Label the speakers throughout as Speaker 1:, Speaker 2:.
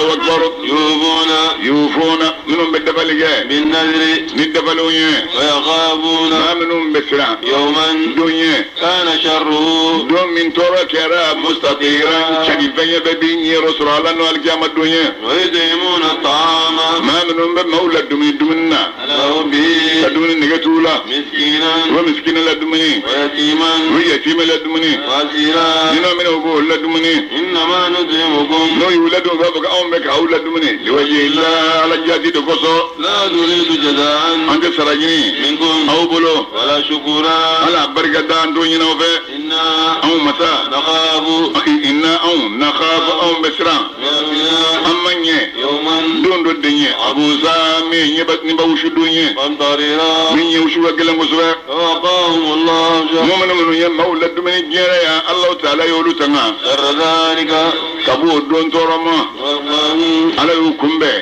Speaker 1: Allahu akbar.
Speaker 2: Yufuna.
Speaker 1: Yufuna minnu bɛ dabali kɛ.
Speaker 2: Bin-nadri.
Speaker 1: Ni dabaliw ye.
Speaker 2: Wa yakhafuna.
Speaker 1: Maa minnu bɛ siran.
Speaker 2: Yawman.
Speaker 1: Don ye.
Speaker 2: Kana sharruhu.
Speaker 1: Don min tɔɔrɔ kɛra mustatira. Cɛnifɛn ye bɛɛ b'i ɲɛyɔrɔ sɔrɔ ala n'o alikiyama don ye.
Speaker 2: Wa yut'imuna at-ta'ama.
Speaker 1: Maa minnu bɛ maaw la dumuni dumuni na.
Speaker 2: Ala hubbihi.
Speaker 1: Ka dumuni nege t'u la.
Speaker 2: Miskinan.
Speaker 1: U bɛ misikina la dumuni.
Speaker 2: Wa yatiman.
Speaker 1: U bɛ yatimɛ la dumuni.
Speaker 2: Wa asira.
Speaker 1: Nínú minnu u b'o la dumuni.
Speaker 2: Innama nut'imukum.
Speaker 1: N'o y'u ladon u b'a fɔ ko anw bɛ k'aw la dumuni. Liwajhillah ala jati de kosɔn.
Speaker 2: La nuridu jazaan.
Speaker 1: An tɛ sara ɲini.
Speaker 2: Minkum.
Speaker 1: Aw bolo.
Speaker 2: Wala shukura.
Speaker 1: Ala barika da an t'o ɲini aw fɛ.
Speaker 2: Inna.
Speaker 1: Anw masa.
Speaker 2: Nakhafu.
Speaker 1: Inna anw nakhafu anw bɛ siran. An ma ɲɛ.
Speaker 2: Yawman.
Speaker 1: Don dɔ de ɲɛ. Abusa min ɲɛba ɲɛba wusu don ye.
Speaker 2: Qamtarira.
Speaker 1: Min ɲɛ wusu ka gɛlɛn kosɛbɛ.
Speaker 2: Waqahum Allah.
Speaker 1: Muminu minnu ye maaw la dumuni diɲɛ la yan Alahu taala y'olu tanga.
Speaker 2: Sharra dhalika.
Speaker 1: Ka bɔ o don tɔɔrɔ ma.
Speaker 2: Waqahum.
Speaker 1: Ala y'u kunbɛn.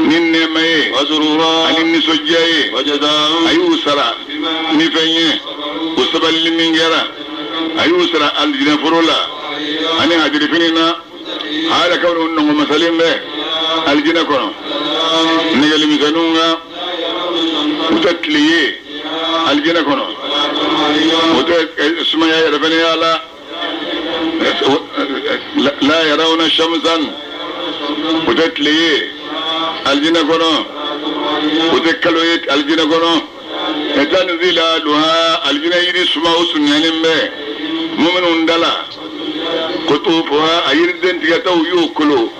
Speaker 1: Ni nɛɛma ye.
Speaker 2: Wa surura.
Speaker 1: Ani nisɔndiya ye.
Speaker 2: Wa jazaa'un.
Speaker 1: A y'u sara ni fɛn ye. O sabalili min kɛra. A y'u sara alijinɛ foro la. Ani hadirifini na. Hala kawni nɔngɔn masalen bɛ alijinɛ kɔnɔ. Nɛgɛlimisɛnninw kan. U tɛ tile ye alijinɛ kɔnɔ. U tɛ sumaya yɛrɛ fɛnɛ y'a la. La yarawna shamsan. U tɛ tile ye alijinɛ kɔnɔ. U tɛ kalo ye alijinɛ kɔnɔ. Tanzilaluha alijinɛ yiri suma o surunyalen bɛ muminun da la. Kutufuha a yiriden tigɛtaw y'o kolo.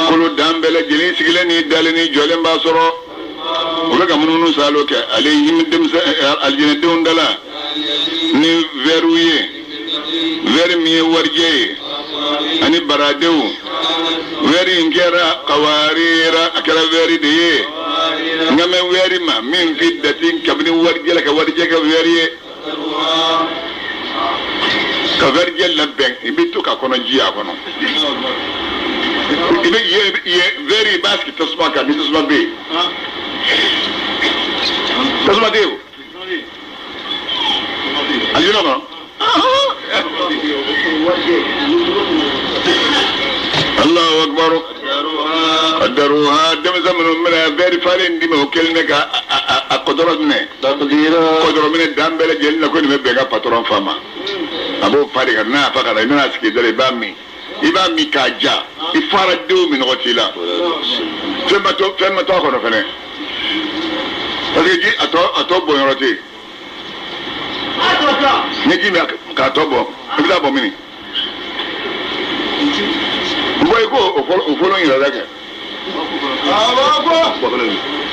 Speaker 1: Kolo dan bɛɛ lajɛlen sigilen ni dalen ni jɔlen b'a sɔrɔ. U bɛ ka munumunu saalo kɛ alayhim denmisɛn alijinɛdenw da la ni wɛriw ye. Wɛri min ye warijɛ ye ani baradenw. Wɛri in kɛra kawarira a kɛra wɛri de ye. N ka mɛn wɛri ma min fi dati kabini warijɛ la ka warijɛ kɛ wɛri ye. Ka warijɛ labɛn i bɛ to ka kɔnɔ ji a kɔnɔ. I bɛ ye wɛri i b'a sigi tasuma kan ni tasuma bɛ yen. Tasuma tɛ yen o. Alijinɛ kɔnɔ. Allahu akbar. Qaddaruha denmisɛn minnu bɛna wɛri falen d'i ma o kɛlen bɛ ka a kɔdɔrɔ minɛ. Kɔdɔrɔ minɛ dan bɛɛ lajɛlen na ko nin bɛ bɛn ka patɔrɔn fa ma. A b'o fa de ka n'a fa ka na i bɛna sigi da la i b'a min. I b'a min k'a ja. I fara denw minɔgɔ t'i la. Fɛn ma to a kɔnɔ fɛnɛ. Parce que ji a tɔ bɔn yɔrɔ tɛ yen. Ni ji min k'a tɔ bɔ i bɛ taa bɔ mini. N bɔ i ko o fɔlɔ yɛrɛ la kɛ.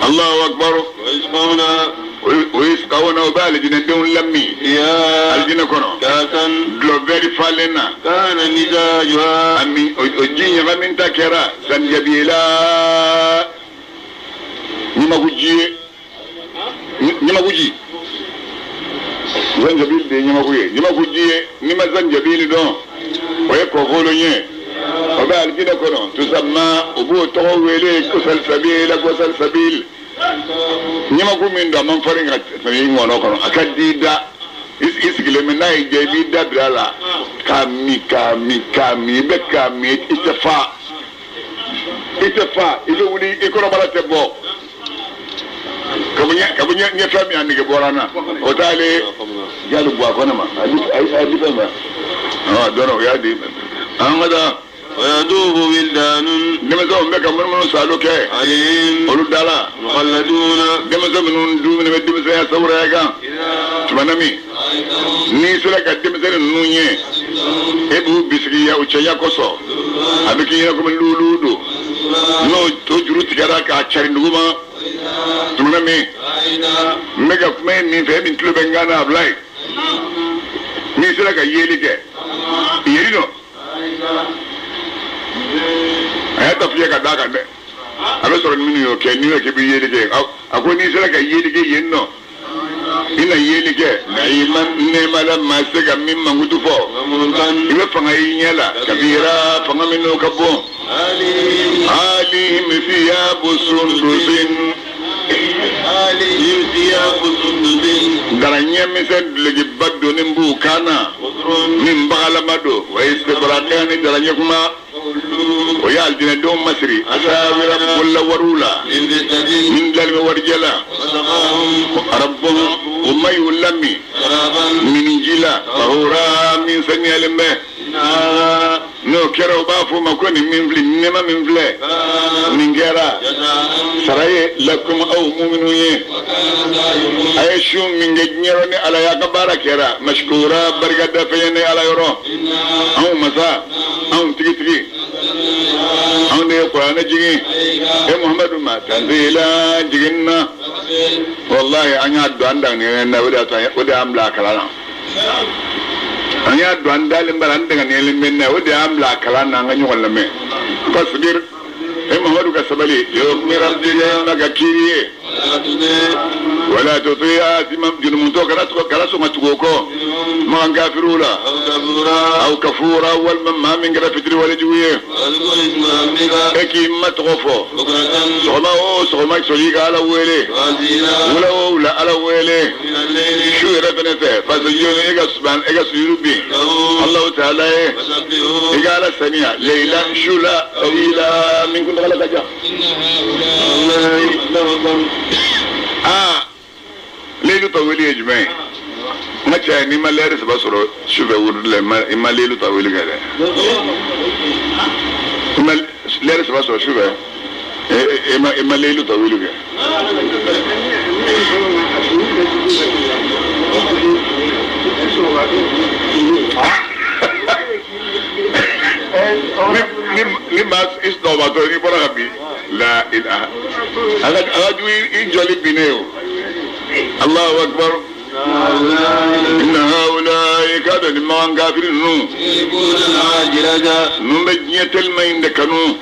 Speaker 1: Allahu akbar. O ye sikawuna o bɛ alijinɛdenw lami. Alijinɛ kɔnɔ. Dulɔ wɛri falen na. Ami o ji ɲagami ta kɛra zanjabila. Ɲamakuji ye. Ɲamakuji. Zanjabil de ye ɲamaku ye. Ɲamakuji ye n'i ma zanjabili dɔn o ye kɔkolo ye. O bɛ alijinɛ kɔnɔ tusamma u b'o tɔgɔ wele ko salisabila ko salisabil. Ɲamaku min don a man farin ka tɛmɛ i ŋɔnɔ kɔnɔ a ka di da i sigilen bɛ n'a y'i diya i b'i da bila a la k'a min k'a min k'a min i bɛ k'a min i tɛ fa i tɛ fa i bɛ wuli i kɔnɔbara tɛ bɔ. Kabu ɲɛ fɛn min a nege bɔra n na o t'ale jali bɔ a kɔnɔ ma a di fɛn ma dɔn o y'a di an ka taa.
Speaker 2: Wayadubu wildanun.
Speaker 1: Denmisɛnw bɛ ka munumunu saalo kɛ. Olu da la.
Speaker 2: Mukhalladuna.
Speaker 1: Denmisɛn minnu dumuni bɛ denmisɛnya sawuraya kan. Tuma na min n'i sera ka denmisɛnnin ninnu ye e b'u bisigiya u cɛɲa kosɔn a bɛ k'i ɲɛna komi luulu don n'o juru tigɛra k'a carin duguma. Tuma na min n bɛ ka kuma ye min fɛ e min tulo bɛ n kan na a bila yen n'i sera ka yeli kɛ yeli nɔ a y'a ta fiyɛ ka d'a kan dɛ a bɛ sɔrɔ ni minnu y'o kɛ n'i y'o kɛ i bɛ yeli kɛ a ko n'i sera ka yeli kɛ yen nɔ i na yeli kɛ nka i ma nɛɛma la maa se ka min mankutu fɔ i bɛ fanga i ɲɛ la kabira fanga min n'o ka bon alihim thiyabu sundusin dara ɲɛmisɛn dulokiba donnen b'u kan na min bagalama don wa istibraqani dara ɲɛkuma O ye alijinɛdenw masiri asawira bolola wariw la min dilanlen bɛ warijɛ la. Rabbuhum o ma y'u lamin miniji la tahura min saniyalen bɛ. N'o kɛra u b'a fɔ o ma ko nin min filɛ, nɛɛma min filɛ, nin kɛra sara ye lakum aw muminun ye. A ye sun min kɛ diɲɛ rɔ ni Ala y'a ka baara kɛra mashkura barika da fɛn ye ni Ala yɔrɔ. Anw masa, anw tigitigi, anw de ye kuranɛ jigin e Muhamadu ma tanzila jiginna. Wallahi an y'a don an danganiyalen na, o de y'a to o de y'an bila a kalan na. An y'a don an dalen b'a la, an danganiyalen bɛ na, o de y'an bila a kalan na, an ka ɲɔgɔn lamɛn. Fasbir, e Muhamadu ka sabali, lihukmi rabbika ka kiiri ye. Wala tuti asima junumutɔ kana sɔn ka tugu o kɔ makan kafiriw la aw kafura walima maa min kɛra fitiri walejugu ye. E k'i ma tɔgɔ fɔ sɔgɔma o sɔgɔma sɔli ka Ala wele, wula o wula Ala wele, su yɛrɛ fɛnɛ fɛ fasujudi e ka suban e ka sujudu bin Alahu taala ye, i ka Ala saniya leyila su la tawila min kuntagala ka jan. Aa leyilu tawili ye jumɛn ye? N ka cɛ, n'i ma lɛri saba sɔrɔ sufɛ wurudi la, i ma leyilu tawili kɛ dɛ. I ma lɛri saba sɔrɔ sufɛ, i ma leyilu tawili kɛ. Ni maa i sunɔgɔbatɔ n'i bɔra ka bin la ilaha a ka jugu i jɔli binnen ye o. Allahu akbar. Inna haula'i ka dɔn ni makan kafiri ninnu ninnu bɛ diɲɛ telima in de kanu.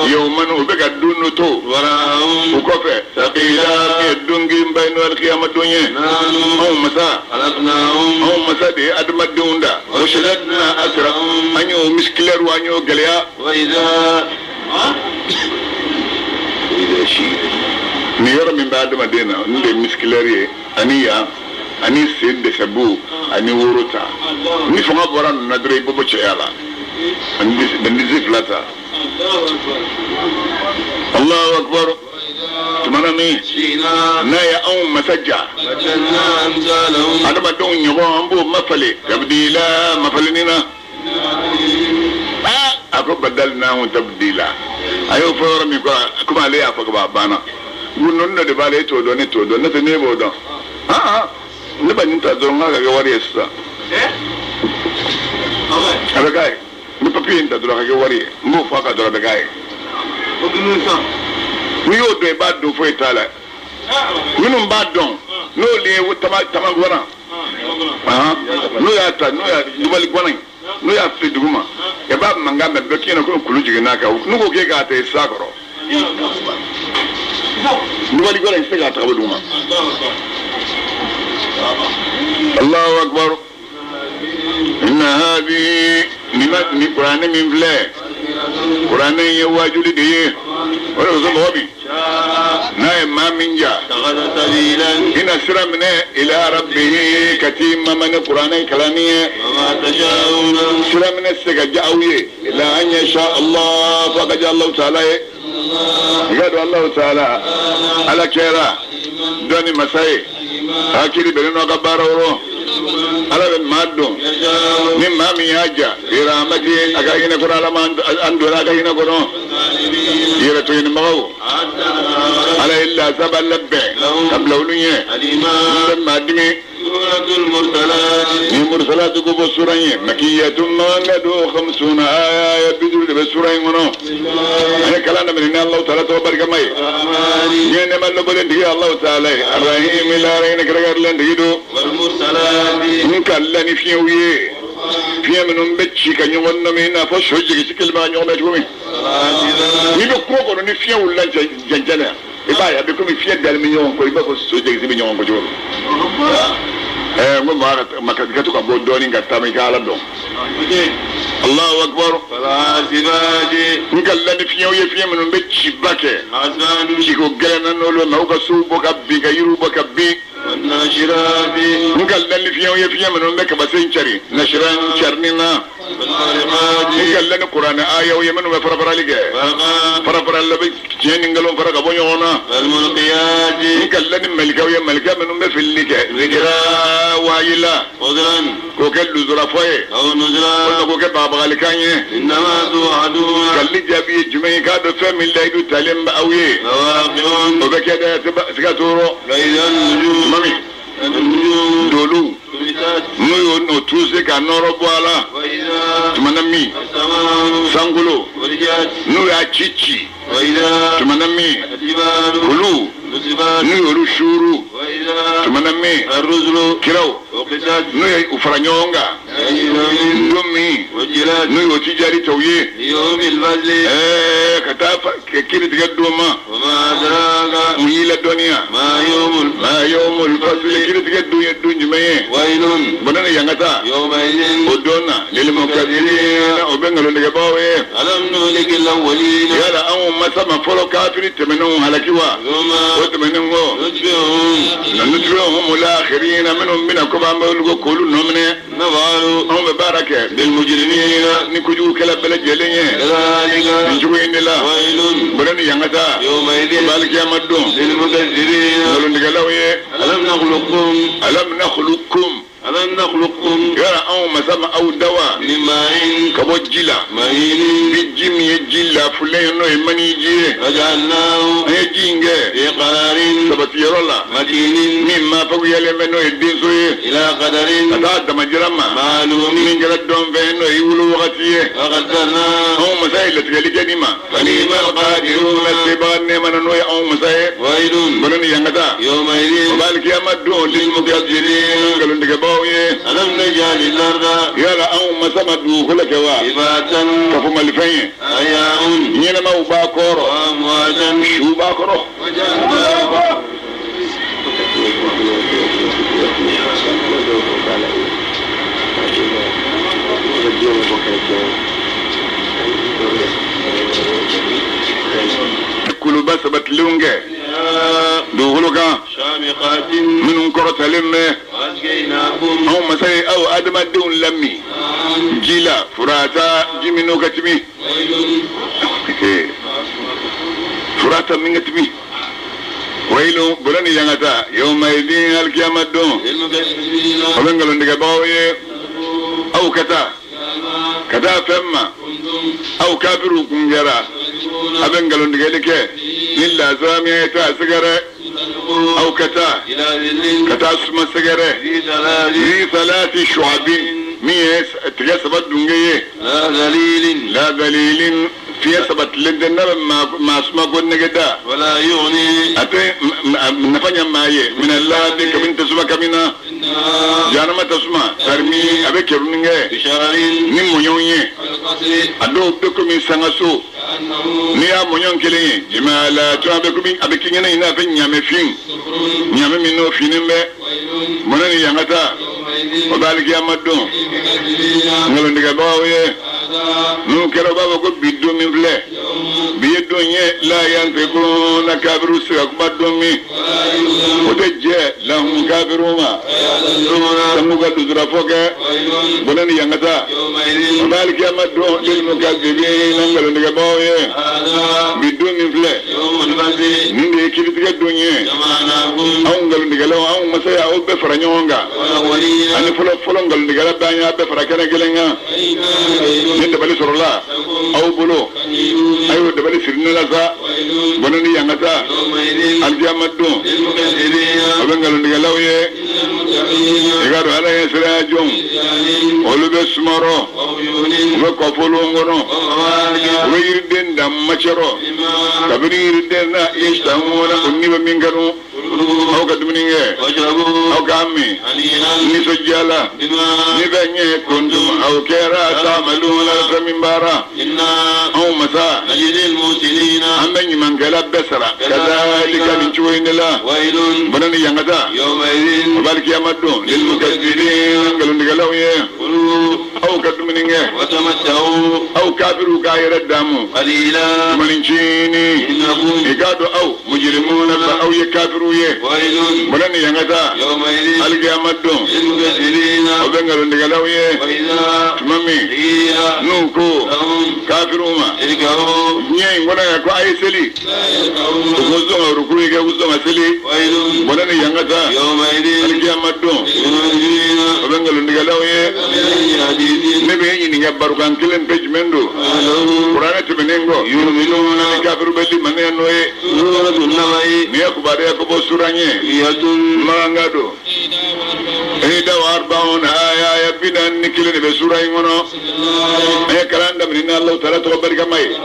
Speaker 1: Yawman u bɛ ka don dɔ to u kɔfɛ saqila min ye don girinba ye n'o ye alikiyama don ye. Anw masa, anw masa de ye adamadenw da. Wa shadadna asra, an y'o misikilɛriw, an y'o gɛlɛya. Nin yɔrɔ min bɛ adamaden na, nin de ye misikilɛri ye, ani yan, ani sen dɛsɛbu, ani woro ta. Ni fanga bɔra ninnu na dɔrɔn i bɛ bɔ cɛya la. Ani disi fila ta. Allahu akbar. Tumana min n'a ye anw masa ja, adamadenw ɲɔgɔn an b'o mafalen tabdila mafalenni na. A ko badalnahum tabdila, a y'o fɔ yɔrɔ min kɔrɔ, komi ale y'a fɔ ka ban a banna. Gundo dɔ de b'a la, e t'o dɔn, ne t'o dɔn, ne tɛ ne b'o dɔn. Ne bɛ nin ta dɔrɔn n k'a ka kɛ wari ye sisan. A bɛ k'a ye. N bɛ papiye in ta dɔrɔn a ka kɛ wari ye. N b'o fɔ a kan dɔrɔn a bɛ k'a ye. N'i y'o dɔn i b'a dɔn foyi t'a la. Minnu b'a dɔn n'olu ye tama gwana, n'o y'a ta, n'o y'a dubali gwana in, n'o y'a fili dugu ma, i b'a mankan mɛn bɛɛ k'i ɲɛna komi kulu jiginna a kan. N'u ko k'e k'a ta i s'a kɔrɔ. Dubali gwana in tɛ se k'a ta ka bɔ dugu ma. Allahu akbar. Inna hadhihi ni kuranɛ min filɛ, kuranɛ ye wajuli de ye. O de kosɔn mɔgɔ min n'a ye maa min ja, i na sira minɛ ila rabbihi ka t'i mama ni kuranɛ kalanni ye. Sira minɛ tɛ se ka diya aw ye ila an yasha Allah, f'a ka diya Alahu taala ye. I ka dɔn Alahu taala Ala kɛra dɔnni masa ye, hakili bɛnnen n'aw ka baara rɔ. Ala bɛ maa dɔn ni maa min y'a ja iramati a ka hinɛ kɔnɔ, Ala ma an donna a ka hinɛ kɔnɔ. Yɛrɛ toɲinibagaw Ala ye lasaba labɛn ka bila olu ɲɛ. N bɛ maa dimi ni mursalatu ko bɔ sura in ye makiyatun mangado khamsuna aya 50 de bɛ sura in kɔnɔ. An ye kalan daminɛ ni Alahu taala tɔgɔ barikama ye. Diɲɛ nɛɛma lɔbɔlen tigi Alahu taala ye. Arahimi lahara hinɛ kɛrɛnkɛrɛnlen tigi don. N ka la ni fiɲɛw ye, fiɲɛ minnu bɛ ci ka ɲɔgɔn nɔmi i n'a fɔ so jigisi kelen bɛ ka ɲɔgɔn bɛ cogo min. N'i bɛ kungo kɔnɔ ni fiɲɛ wulila jɛnjɛn na, i b'a ye a bɛ komi fiɲɛ dalen bɛ ɲɔgɔn kɔ, i b'a fɔ so jigisi bɛ ɲɔgɔn kɔ cogo min. N ko maa ka to ka bɔ dɔɔnin ka taama i ka Ala dɔn. Allahu akbar. N ka la ni fiɲɛw ye fiɲɛ minnu bɛ ciba kɛ
Speaker 2: عسفا
Speaker 1: ciko gɛlɛn na n'olu ye maaw ka sow bɔ ka bin ka yiriw bɔ ka bin
Speaker 2: والناشرات
Speaker 1: n kalila ni fiɲɛw ye fiɲɛ minnu bɛ kabasen cari nasiran carini na
Speaker 2: والفارقات
Speaker 1: n kalila ni kuranɛ ayaw ye minnu bɛ farafarali kɛ
Speaker 2: فرقا
Speaker 1: farafarali la bɛ tiɲɛ ni nkalon fara ka bɔ ɲɔgɔn na
Speaker 2: فالملقيات
Speaker 1: n kalila ni malikaw ye malika minnu bɛ filili kɛ zikira wahayi la
Speaker 2: عذرا
Speaker 1: k'o kɛ luzurafɔ ye
Speaker 2: أو
Speaker 1: walima
Speaker 2: نذرا
Speaker 1: k'o kɛ bagabagalikan ye
Speaker 2: إنما توعدون
Speaker 1: kalili jaabi ye jumɛn ye k'a dɔn fɛn min layidu talen bɛ aw ye
Speaker 2: لواقع
Speaker 1: o bɛ kɛ dɛ siga t'o rɔ
Speaker 2: فإذا النجوم
Speaker 1: tuma min
Speaker 2: النجوم
Speaker 1: dolu
Speaker 2: طمست
Speaker 1: n'u y'o o tuuse ka nɔrɔ bɔ a la
Speaker 2: وإذا
Speaker 1: tuma na min
Speaker 2: السماء
Speaker 1: sankolo
Speaker 2: فرجت
Speaker 1: n'u y'a ci ci
Speaker 2: وإذا
Speaker 1: tuma na min
Speaker 2: الجبال
Speaker 1: olu
Speaker 2: نصبت
Speaker 1: n'u y'olu suuru
Speaker 2: وإذا
Speaker 1: tuma na min
Speaker 2: الرسل
Speaker 1: kiraw
Speaker 2: أقست
Speaker 1: n'u ye u fara ɲɔgɔn kan
Speaker 2: يوم
Speaker 1: don min
Speaker 2: وجلت
Speaker 1: n'u y'o tijari tɔw ye
Speaker 2: ليوم الفصل
Speaker 1: ɛɛ ka taa kiiri tigɛ don ma
Speaker 2: وما أدراك
Speaker 1: mun y'i ladɔnniya
Speaker 2: ما يوم
Speaker 1: ma yawmul fasli kiiri tigɛ don ye don jumɛn ye
Speaker 2: ويل
Speaker 1: bɔnɛ ni yangata
Speaker 2: يومئذ
Speaker 1: o don na lilmukazibina o bɛ nkalontigɛbaaw ye
Speaker 2: ألم نهلك الأولين
Speaker 1: yala anw masa ma fɔlɔ kafiri tɛmɛnenw halaki wa
Speaker 2: ثم
Speaker 1: o tɛmɛnen kɔ
Speaker 2: نتبعهم
Speaker 1: nutbi'uhum al-akhirina minnu bɛna komi an bɛ olu ko k'olu nɔminɛ
Speaker 2: نفعل
Speaker 1: anw bɛ baara kɛ
Speaker 2: بالمجرمين
Speaker 1: ni kojugukɛla bɛɛ lajɛlen ye
Speaker 2: كذلك
Speaker 1: nin cogo in de la
Speaker 2: ويل
Speaker 1: bɔnɛ ni yangata
Speaker 2: يومئذ
Speaker 1: balikiyama don
Speaker 2: للمكذبين
Speaker 1: nkalontigɛlaw ye
Speaker 2: ألم نخلقكم
Speaker 1: alam nakhluqukum
Speaker 2: ألم نخلقكم
Speaker 1: yala anw masa ma aw da wa
Speaker 2: من ماء
Speaker 1: ka bɔ ji la
Speaker 2: مهين
Speaker 1: ni ji min ye ji lafulen ye n'o ye mani ji ye
Speaker 2: فجعلناه
Speaker 1: an ye ji in kɛ
Speaker 2: في قرار
Speaker 1: sabatiyɔrɔ la
Speaker 2: مكين
Speaker 1: min ma faguyalen bɛ n'o ye denso ye
Speaker 2: إلى قدر
Speaker 1: ka taa damajira ma
Speaker 2: معلوم
Speaker 1: min kɛra dɔnfɛn ye n'o ye wolo wagati ye
Speaker 2: وقدرنا
Speaker 1: anw masa ye latigɛli kɛ nin ma
Speaker 2: فنعم القادرون
Speaker 1: sebaga nɛɛma na n'o ye anw masa ye
Speaker 2: ويل
Speaker 1: bɔnɛ ni yangata o
Speaker 2: يومئذ
Speaker 1: b'alikiyama don lilmukazibin nkalontigɛbaaw ye
Speaker 2: ألم نجعل الأرض
Speaker 1: yala anw masa ma dugukolo kɛ wa
Speaker 2: كفاة
Speaker 1: kafo malifɛn ye
Speaker 2: أحياء
Speaker 1: ɲɛnɛmaw b'a kɔrɔ
Speaker 2: وأمواتا
Speaker 1: su b'a kɔrɔ kuluba sabatilenw kɛ dugukolo kan
Speaker 2: شامخات
Speaker 1: minnu kɔrɔtalen bɛ
Speaker 2: وأسقيناكم
Speaker 1: anw masa ye aw adamadenw lami ji la furata ji min n'o ka timi
Speaker 2: ويل
Speaker 1: furata min ka timi wayilu bɔlɔ ni yangata yawmaidin alikiyama don
Speaker 2: للمكذبين
Speaker 1: o bɛ nkalontigɛbagaw ye aw ka taa ka taa fɛn ma
Speaker 2: كنتم
Speaker 1: aw kafiriw kun kɛra
Speaker 2: تكذبون
Speaker 1: a bɛ nkalontigɛli kɛ ni lazamiya ye taa sɛgɛrɛ aw ka taa
Speaker 2: إلى ظل
Speaker 1: ka taa suma sɛgɛrɛ
Speaker 2: ذي ثلاث
Speaker 1: zi salati shu'abin min ye tigɛ saba dunge ye
Speaker 2: لا ذليل
Speaker 1: la dalilin fiɲɛ sabatilen tɛ n'a bɛ maa suma ko nɛgɛ da
Speaker 2: ولا يغني
Speaker 1: a tɛ nafa ɲɛ maa ye minalahi kabini tasuma kabini
Speaker 2: إنها
Speaker 1: jahanama tasuma tarimi a bɛ kerunni kɛ
Speaker 2: بشرر
Speaker 1: ni mɔɲɔw ye
Speaker 2: كالقصر
Speaker 1: a dɔw bɛ komi sangaso
Speaker 2: كأنه
Speaker 1: n'i y'a mɔɲɔn kelen ye jimala tun a bɛ komi a bɛ k'i ɲɛna i n'a fɔ ɲamɛfin
Speaker 2: صفر
Speaker 1: ɲamɛ min n'o finen bɛ
Speaker 2: ويل
Speaker 1: mɔnɛ ni yangata
Speaker 2: يومئذ
Speaker 1: o bɛ alikiyama don
Speaker 2: للمكذبين
Speaker 1: nkalontigɛbagaw ye
Speaker 2: هذا
Speaker 1: n'u kɛra u b'a fɔ ko bi don min filɛ
Speaker 2: يوم
Speaker 1: bi ye don ye la yantiquna kafiru se ka kuma don min
Speaker 2: ولا يؤذن
Speaker 1: o tɛ jɛ lahum kafiru ma
Speaker 2: ويعتذرون
Speaker 1: san'u ka lujuratɔ kɛ
Speaker 2: ويل
Speaker 1: bɔnɛ ni yangata
Speaker 2: يومئذ
Speaker 1: o bɛ alikiyama don lilmukazibina nkalontigɛbagaw ye
Speaker 2: هذا
Speaker 1: bi don min filɛ
Speaker 2: يوم الفصل
Speaker 1: nin de ye kiiritigɛ don ye
Speaker 2: جمعناكم
Speaker 1: anw nkalontigɛlaw anw masa y'aw bɛɛ fara ɲɔgɔn kan
Speaker 2: والأولين
Speaker 1: ani fɔlɔ fɔlɔ nkalontigɛla bɛɛ an y'a bɛɛ fara kɛnɛ kelen kan
Speaker 2: فإن كان كيد
Speaker 1: ni dabali sɔrɔla
Speaker 2: لكم
Speaker 1: aw bolo
Speaker 2: فكيدون
Speaker 1: a y'o dabali siri ne la sa
Speaker 2: ويل
Speaker 1: bɔnɛ ni yangata
Speaker 2: يومئذ
Speaker 1: alikiyama don
Speaker 2: للمكذبين
Speaker 1: a bɛ nkalontigɛlaw ye
Speaker 2: المتقين
Speaker 1: i ka dɔn ala ye sira jɔn
Speaker 2: رجال
Speaker 1: olu bɛ sumarɔ
Speaker 2: وعيون
Speaker 1: u bɛ kɔfɔlon kɔnɔ u
Speaker 2: وفواكه
Speaker 1: bɛ yiriden dan macɛrɔ
Speaker 2: مما
Speaker 1: kabini yiriden na i ye san o ni bɛ min kanu
Speaker 2: كلوا
Speaker 1: Aw ka dumuni kɛ aw k'a min nisɔndiya la ni bɛ ɲɛ kuntum aw kɛra ta'maluna fɛn min baara anw masa an bɛ ɲumankɛla bɛɛ sara kadhalika nin cogo in de la bɔnɛ ni ɲangata o b'ali kiyama don lilmukazzibin nkalontigɛlaw ye aw ka dumuni kɛ aw kafiriw k'a yɛrɛ damu tumanicinin i k'a dɔn aw mujrimuna ba aw ye kafiriw ye bɔnɛ ni ɲangata alikiyama don o bɛ nkalontigɛlaw ye tuma min n'u ko kafiriw ma diɲɛ in kɔnɔ yan ko a ye seli u ko sɔn ka rukuru kɛ u sɔn ka seli bɔnɛ ni ɲangata alikiyama don o bɛ nkalontigɛlaw ye ne bɛ e ɲininka barokan kelen pe jumɛn don kuranɛ tɛmɛnen kɔ ni kafiriw bɛ limaniya n'o ye nin ye kibaruya ko bɔ suran ye maganga don ihda wa arba'un aya 41 de bɛ sura in kɔnɔ an ye kalan daminɛ ni Alahu taala tɔgɔ barikama ye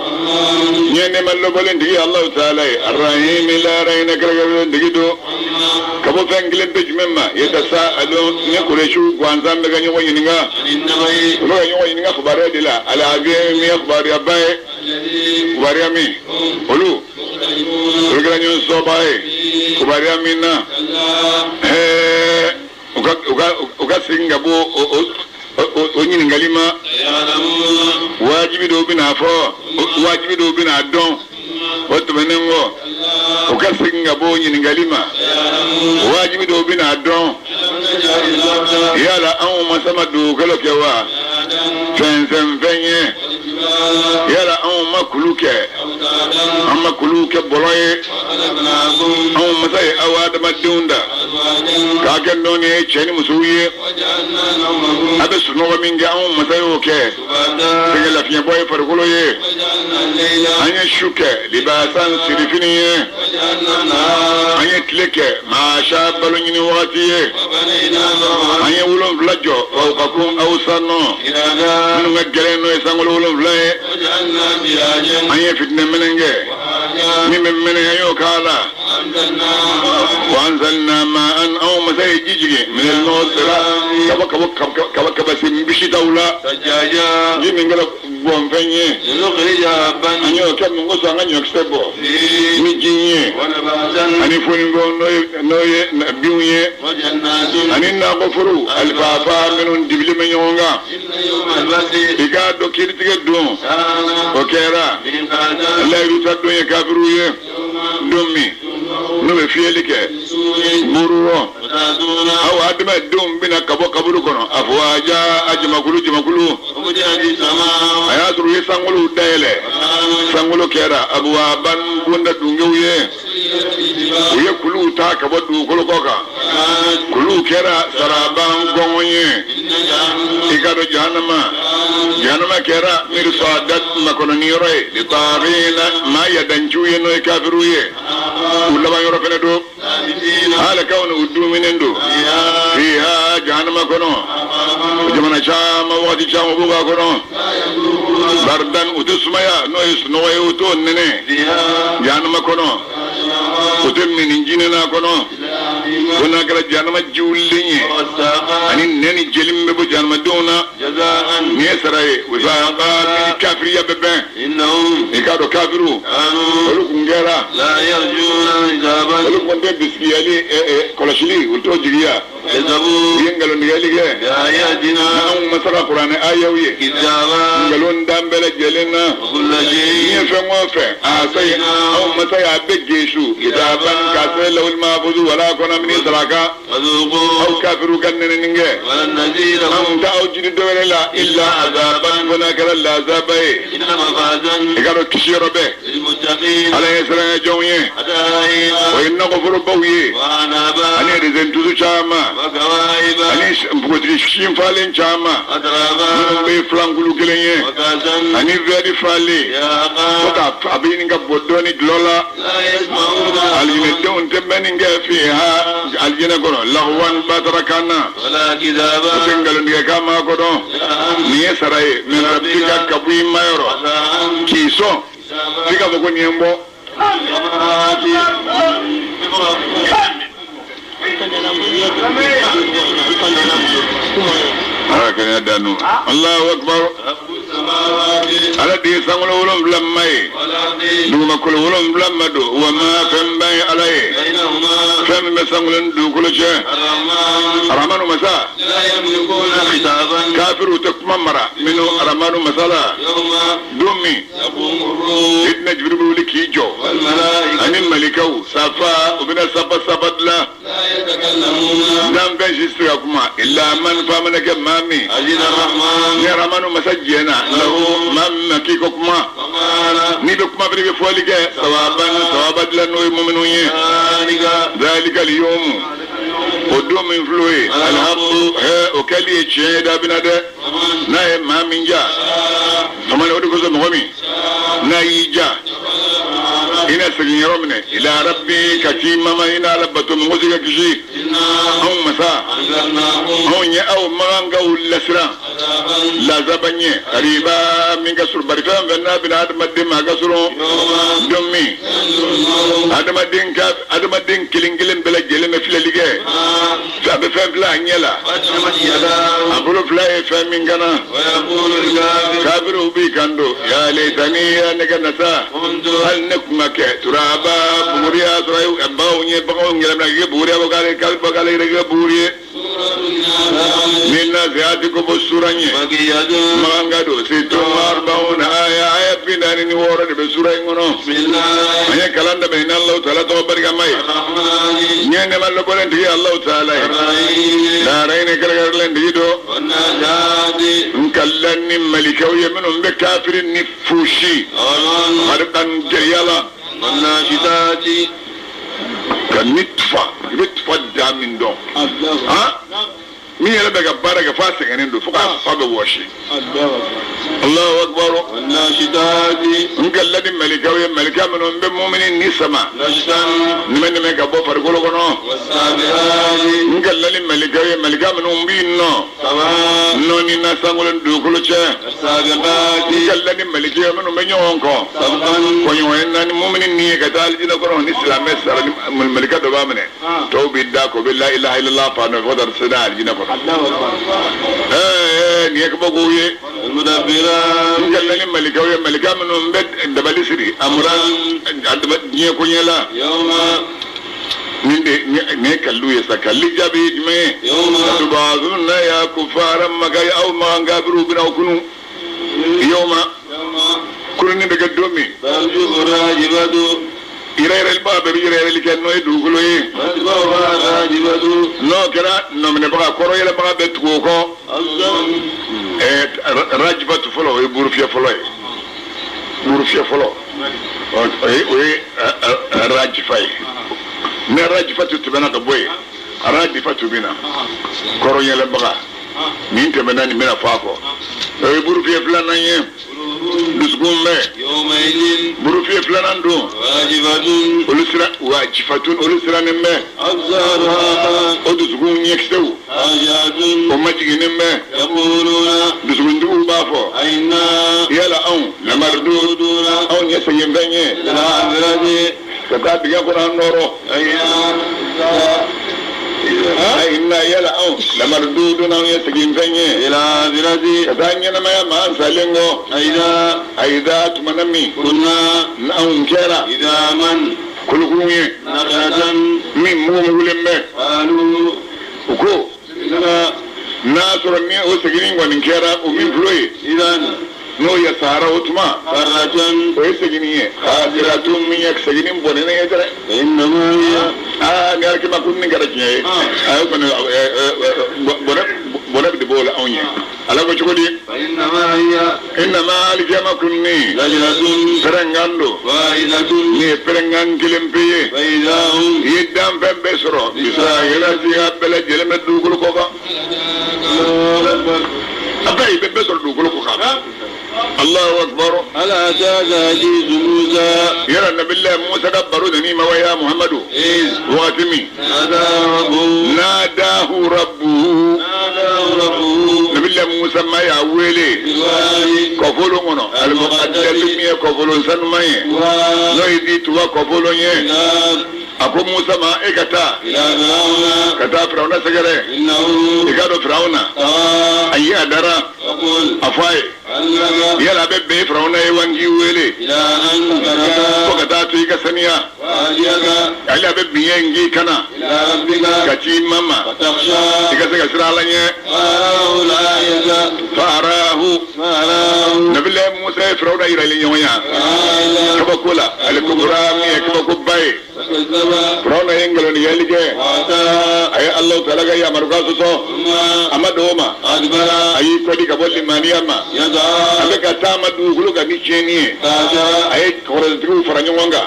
Speaker 1: n ye nɛɛma lɔbɔlen tigi Alahu taala ye arahimi lahara hinɛ kɛrɛnkɛrɛnnen tigi don ka bɔ fɛn kelen pe jumɛn ma yatasaalun ni kuresiw gansan bɛ ka ɲɔgɔn ɲininka u bɛ ka ɲɔgɔn ɲininka kibaruya de la al-azim min ye kibaruyaba ye kibaruya min olu kɛra ɲɔgɔn sɔba ye kibaruya min na u ka segin ka bɔ o ɲininkali ma wajibi dɔw bɛna fɔ wajibi dɔw bɛna dɔn o tɛmɛnen kɔ u ka segin ka bɔ o ɲininkali ma wajibi dɔw bɛna dɔn yala anw masa ma dugukolo kɛ wa fɛnsɛnfɛn ye yala anw ma kulu kɛ an ma kulu kɛ bɔlɔ ye anw masa ye aw adamadenw da k'a kɛ nɔɔni ye cɛ ni musow ye a bɛ sunɔgɔ min kɛ anw masa y'o kɛ sɛgɛn lafiɲɛbɔ ye farikolo ye an ye su kɛ libasan sirifini ye an ye tile kɛ maasa balo ɲini wagati ye an ye 7 jɔ fawqakum aw sanɔ minnu ka gɛlɛn n'o ye sankolo 7 ye an ye fitinɛ minɛ kɛ min bɛ mɛnɛ an y'o k'a la wa anzalna ma'an anw masa ye ji jigin minal mu'sirat kaba kaba sen bisitaw la ji min kɛra bɔnfɛn ye an y'o kɛ mun kosɔn an ka ɲɔkisɛ bɔ ni ji ye ani fonifɛnw n'o ye binw ye ani nakɔforow alifafa minnu dibilen bɛ ɲɔgɔn kan i k'a dɔn kiiritigɛ don o kɛra layidu ta don ye kafiriw ye don min n'u bɛ fiyɛli kɛ buru rɔ aw adamadenw bɛna ka bɔ kaburu kɔnɔ a fɔ aja a jamakulu jamakulu a y'a sɔrɔ u ye sankolow dayɛlɛ sankolo kɛra abuwaban bonda dungew ye u ye kuluw ta ka bɔ dugukolo kɔ kan kuluw kɛra saraban gɔngɔn ye i ka dɔn jahanama jahanama kɛra mirsada makɔnɔni yɔrɔ ye litaghina maa yadanciw ye n'o ye kafiriw ye u laban yɔrɔ fɛnɛ don halakaw ni u duminen don fiha jahanama kɔnɔ jamana caman wagati caman b'u k'a kɔnɔ baridan u tɛ sumaya n'o ye sunɔgɔ ye u t'o nɛnɛ jahanama kɔnɔ u tɛ minni jinɛ n'a kɔnɔ ko n'a kɛra jahanama jiwulilen ye ani nɛn ni jeli min bɛ bɔ jahanamadenw na nin ye sara ye wifaqa min ni kafiriya bɛ bɛn i k'a dɔn kafiriw olu kun kɛra olu kun tɛ bisigiyali kɔlɔsili u t'o jigiya u ye nkalontigɛli kɛ n'anw masa ka kuranɛ ayaw ye nkalon dan bɛɛ lajɛlen na ni ye fɛn o fɛn a sayi anw masa y'a bɛɛ gesu kitaban k'a sɛbɛn lawul mahfuzu wala kɔnɔ min saraka aw kafiriw ka nɛnɛni kɛ anw t'aw jigi dɔwɛrɛ la illa azaban fo n'a kɛra lazaba ye i k'a dɔn kisi yɔrɔ bɛɛ ala ye siran jɔnw ye o ye nakɔforobaw ye ani rezentusu caman ani npogotigi sin falen caman minnu bɛ filankulu kelen ye ani wɛri falen fo ka a bɛ ɲini ka bɔ dɔɔni dulɔ la alijinɛdenw tɛ mɛnni kɛ fiha alijinɛ kɔnɔ lahuwan batarakan na o tɛ nkalontigɛ kan maa kɔnɔ nin ye sara ye min rabbika ka bɔ i ma yɔrɔ k'i sɔn f'i k'a fɔ ko nin ye n bɔ. Ala kɛnɛya dan n'u Allahu akbar ala de ye sankolo 7 ma ye dugumakolo 7 ma don wa ma fɛn ba ye ala ye fɛn min bɛ sankolo ni dugukolo cɛ aramanu masa kafiriw tɛ kuma mara minnu aramanu masa la don min i tɛna jibiri bɛ wuli k'i jɔ ani malikaw safa u bɛna saba saba dilan danfɛn si tɛ se ka kuma illa man fa mana kɛ maa min ni aramanu masa jɛna lahu maa min ma k'i ko kuma n'i bɛ kuma fana i bɛ fɔli kɛ sawaban sawaba dilan n'o ye muminu ye zalika al-yawmu o don min filɛ o ye alhaqu o kɛli ye tiɲɛ ye dabina dɛ n'a ye maa min ja famani o de kosɔn mɔgɔ min n'a y'i ja i na segin yɔrɔ minɛ ila rabbi ka t'i mama i n'ala bato mɔgɔ se ka kisi anw masa anw ye aw magankaw lasiran lazaba ɲɛ kariba min ka surun bari fɛn fɛn n'a bɛna adamaden ma a ka surun don min adamaden kelen kelen bɛɛ lajɛlen bɛ filɛli kɛ a bɛ fɛn fila a ɲɛ la a bolo fila ye fɛn min kana kafiriw b'i kan don ya laitani ya ne ka nasa hali ne kun ka kɛ turaba buguriya sɔrɔ baganw ye baganw yɛlɛmana k'i kɛ buguriya bɔ k'ale k'ale yɛrɛ kɛ buguri ye min na ziyati ko bɔ sura ɲɛ makan ka don situn arba'una aya aya 46 de bɛ sura in kɔnɔ an ye kalan daminɛ ni Alahu taala tɔgɔ barikama ye ɲɛ nɛma lɔbɔlen tigi Alahu taala ye laara in kɛrɛnkɛrɛnlen tigi don n kalila ni malikaw ye minnu bɛ kafiri ni fosi harikan jeliya la ka ni tufa i bɛ tufa da min dɔn min yɛrɛ bɛ ka baara kɛ f'a sɛgɛnnen don fo k'a fa bɛ wɔsi Allahu akbar n kalila ni malikaw ye malika minnu bɛ mumini ni sama nɛmɛ nɛmɛ ka bɔ farikolo kɔnɔ n kalila ni malikaw ye malika minnu b'i nɔ nɔɔni na sankolo ni dugukolo cɛ n kalila ni malikaw ye minnu bɛ ɲɔgɔn kɔ kɔɲɔgɔn ye naani mumini ni ye ka taa alijinɛ kɔnɔ ni silamɛ sara ni malika dɔ b'a minɛ tɔw b'i da k'o bɛ la ilaha illallah fa nɔfɛ fo ka taa se n'a alijinɛ kɔnɔ nin ye kabako ye n kalila ni malikaw ye malika minnu bɛ dabali siri amura diɲɛ koɲɛ la nin de nin ye kalilu ye sa kalili jaabi ye jumɛn ye tubazunna ya kufara maka aw makan kafiriw bɛna aw kunu yawma kununi bɛ kɛ don min yɛrɛ yɛrɛlibaga bɛɛ bɛ yɛrɛ yɛrɛli kɛ n'o ye dugukolo ye n'o kɛra nɔminɛbaga kɔrɔ yɛlɛbaga bɛ tugu o kɔ rajibatu fɔlɔ o ye burufiyɛ fɔlɔ ye burufiyɛ fɔlɔ o ye rajifa ye ni rajifatu tɛmɛna ka bɔ yen rajifatu bɛ na kɔrɔ yɛlɛbaga nin tɛmɛna nin bɛna fɔ a kɔ o ye burufiyɛ filanan ye dusukun bɛ burufiyɛ filanan don olu sira wajifatun olu sirannen bɛ o dusukun ɲɛkisɛw o majiginnen bɛ dusukuntigiw b'a fɔ yala anw lamariduduna anw ye seginfɛn ye ka taa dingɛ kɔnɔ an nɔrɔ inna yala anw lamariduduna anw ye seginfɛn ye ka taa ɲɛnamaya ma an salen kɔ ayida tumana min anw kɛra kolokurun ye min mugu mugulen bɛ u ko n'a sɔrɔ ni o seginni kɔni kɛra o min filɛ ye n'o ye sahara o tuma o ye seginni ye khasiratun min ye seginni bɔnnen ye dɛ aa ni alikima ko nin kɛra tiɲɛ ye a ye kɔni bɔnɛ de b'o la anw ye ala ko cogo di innama alikiyama kunni pɛrɛnkan don nin ye pɛrɛnkan kelen pe ye i ye danfɛn bɛɛ sɔrɔ bisahirati a bɛɛ lajɛlen bɛ dugukolo kɔ kan a bɛɛ i bɛ bɛɛ sɔrɔ dugukolo kɔ kan Allahu akbar
Speaker 2: ala ataka hadithu Musa
Speaker 1: yala nabilahi Musa ka baro nani ma wa ya Muhammadu wagati min nadahu rabbuhu nabilahi Musa ma y'a wele kɔfolo kɔnɔ alimukadasi min ye kɔfolo sanuman ye n'o ye di tuba kɔfolo ye a ko Musa ma e ka taa ka taa Firawuna sɛgɛrɛ i k'a dɔn Firawuna ayi a dara a fɔ a ye yala a bɛ bɛn Firawuna ye wa n k'i wele fo ka taa to i ka saniya ale a bɛ bɛn ye n k'i kana ka t'i ma ma i ka se ka siran Ala ɲɛ farahu nabilayi Musa ye Firawuna yirali ɲɔgɔn ya kabako la ale kubura min ye kabakoba ye Firawuna ye nkalontigɛli kɛ a ye Alahu taala ka yamarukan sɔsɔ a ma don o ma a y'i kɔdi ka bɔ limaniya ma a bɛ ka taama dugukolo kan ni tiɲɛni ye a ye kɔrɔtigiw fara ɲɔgɔn kan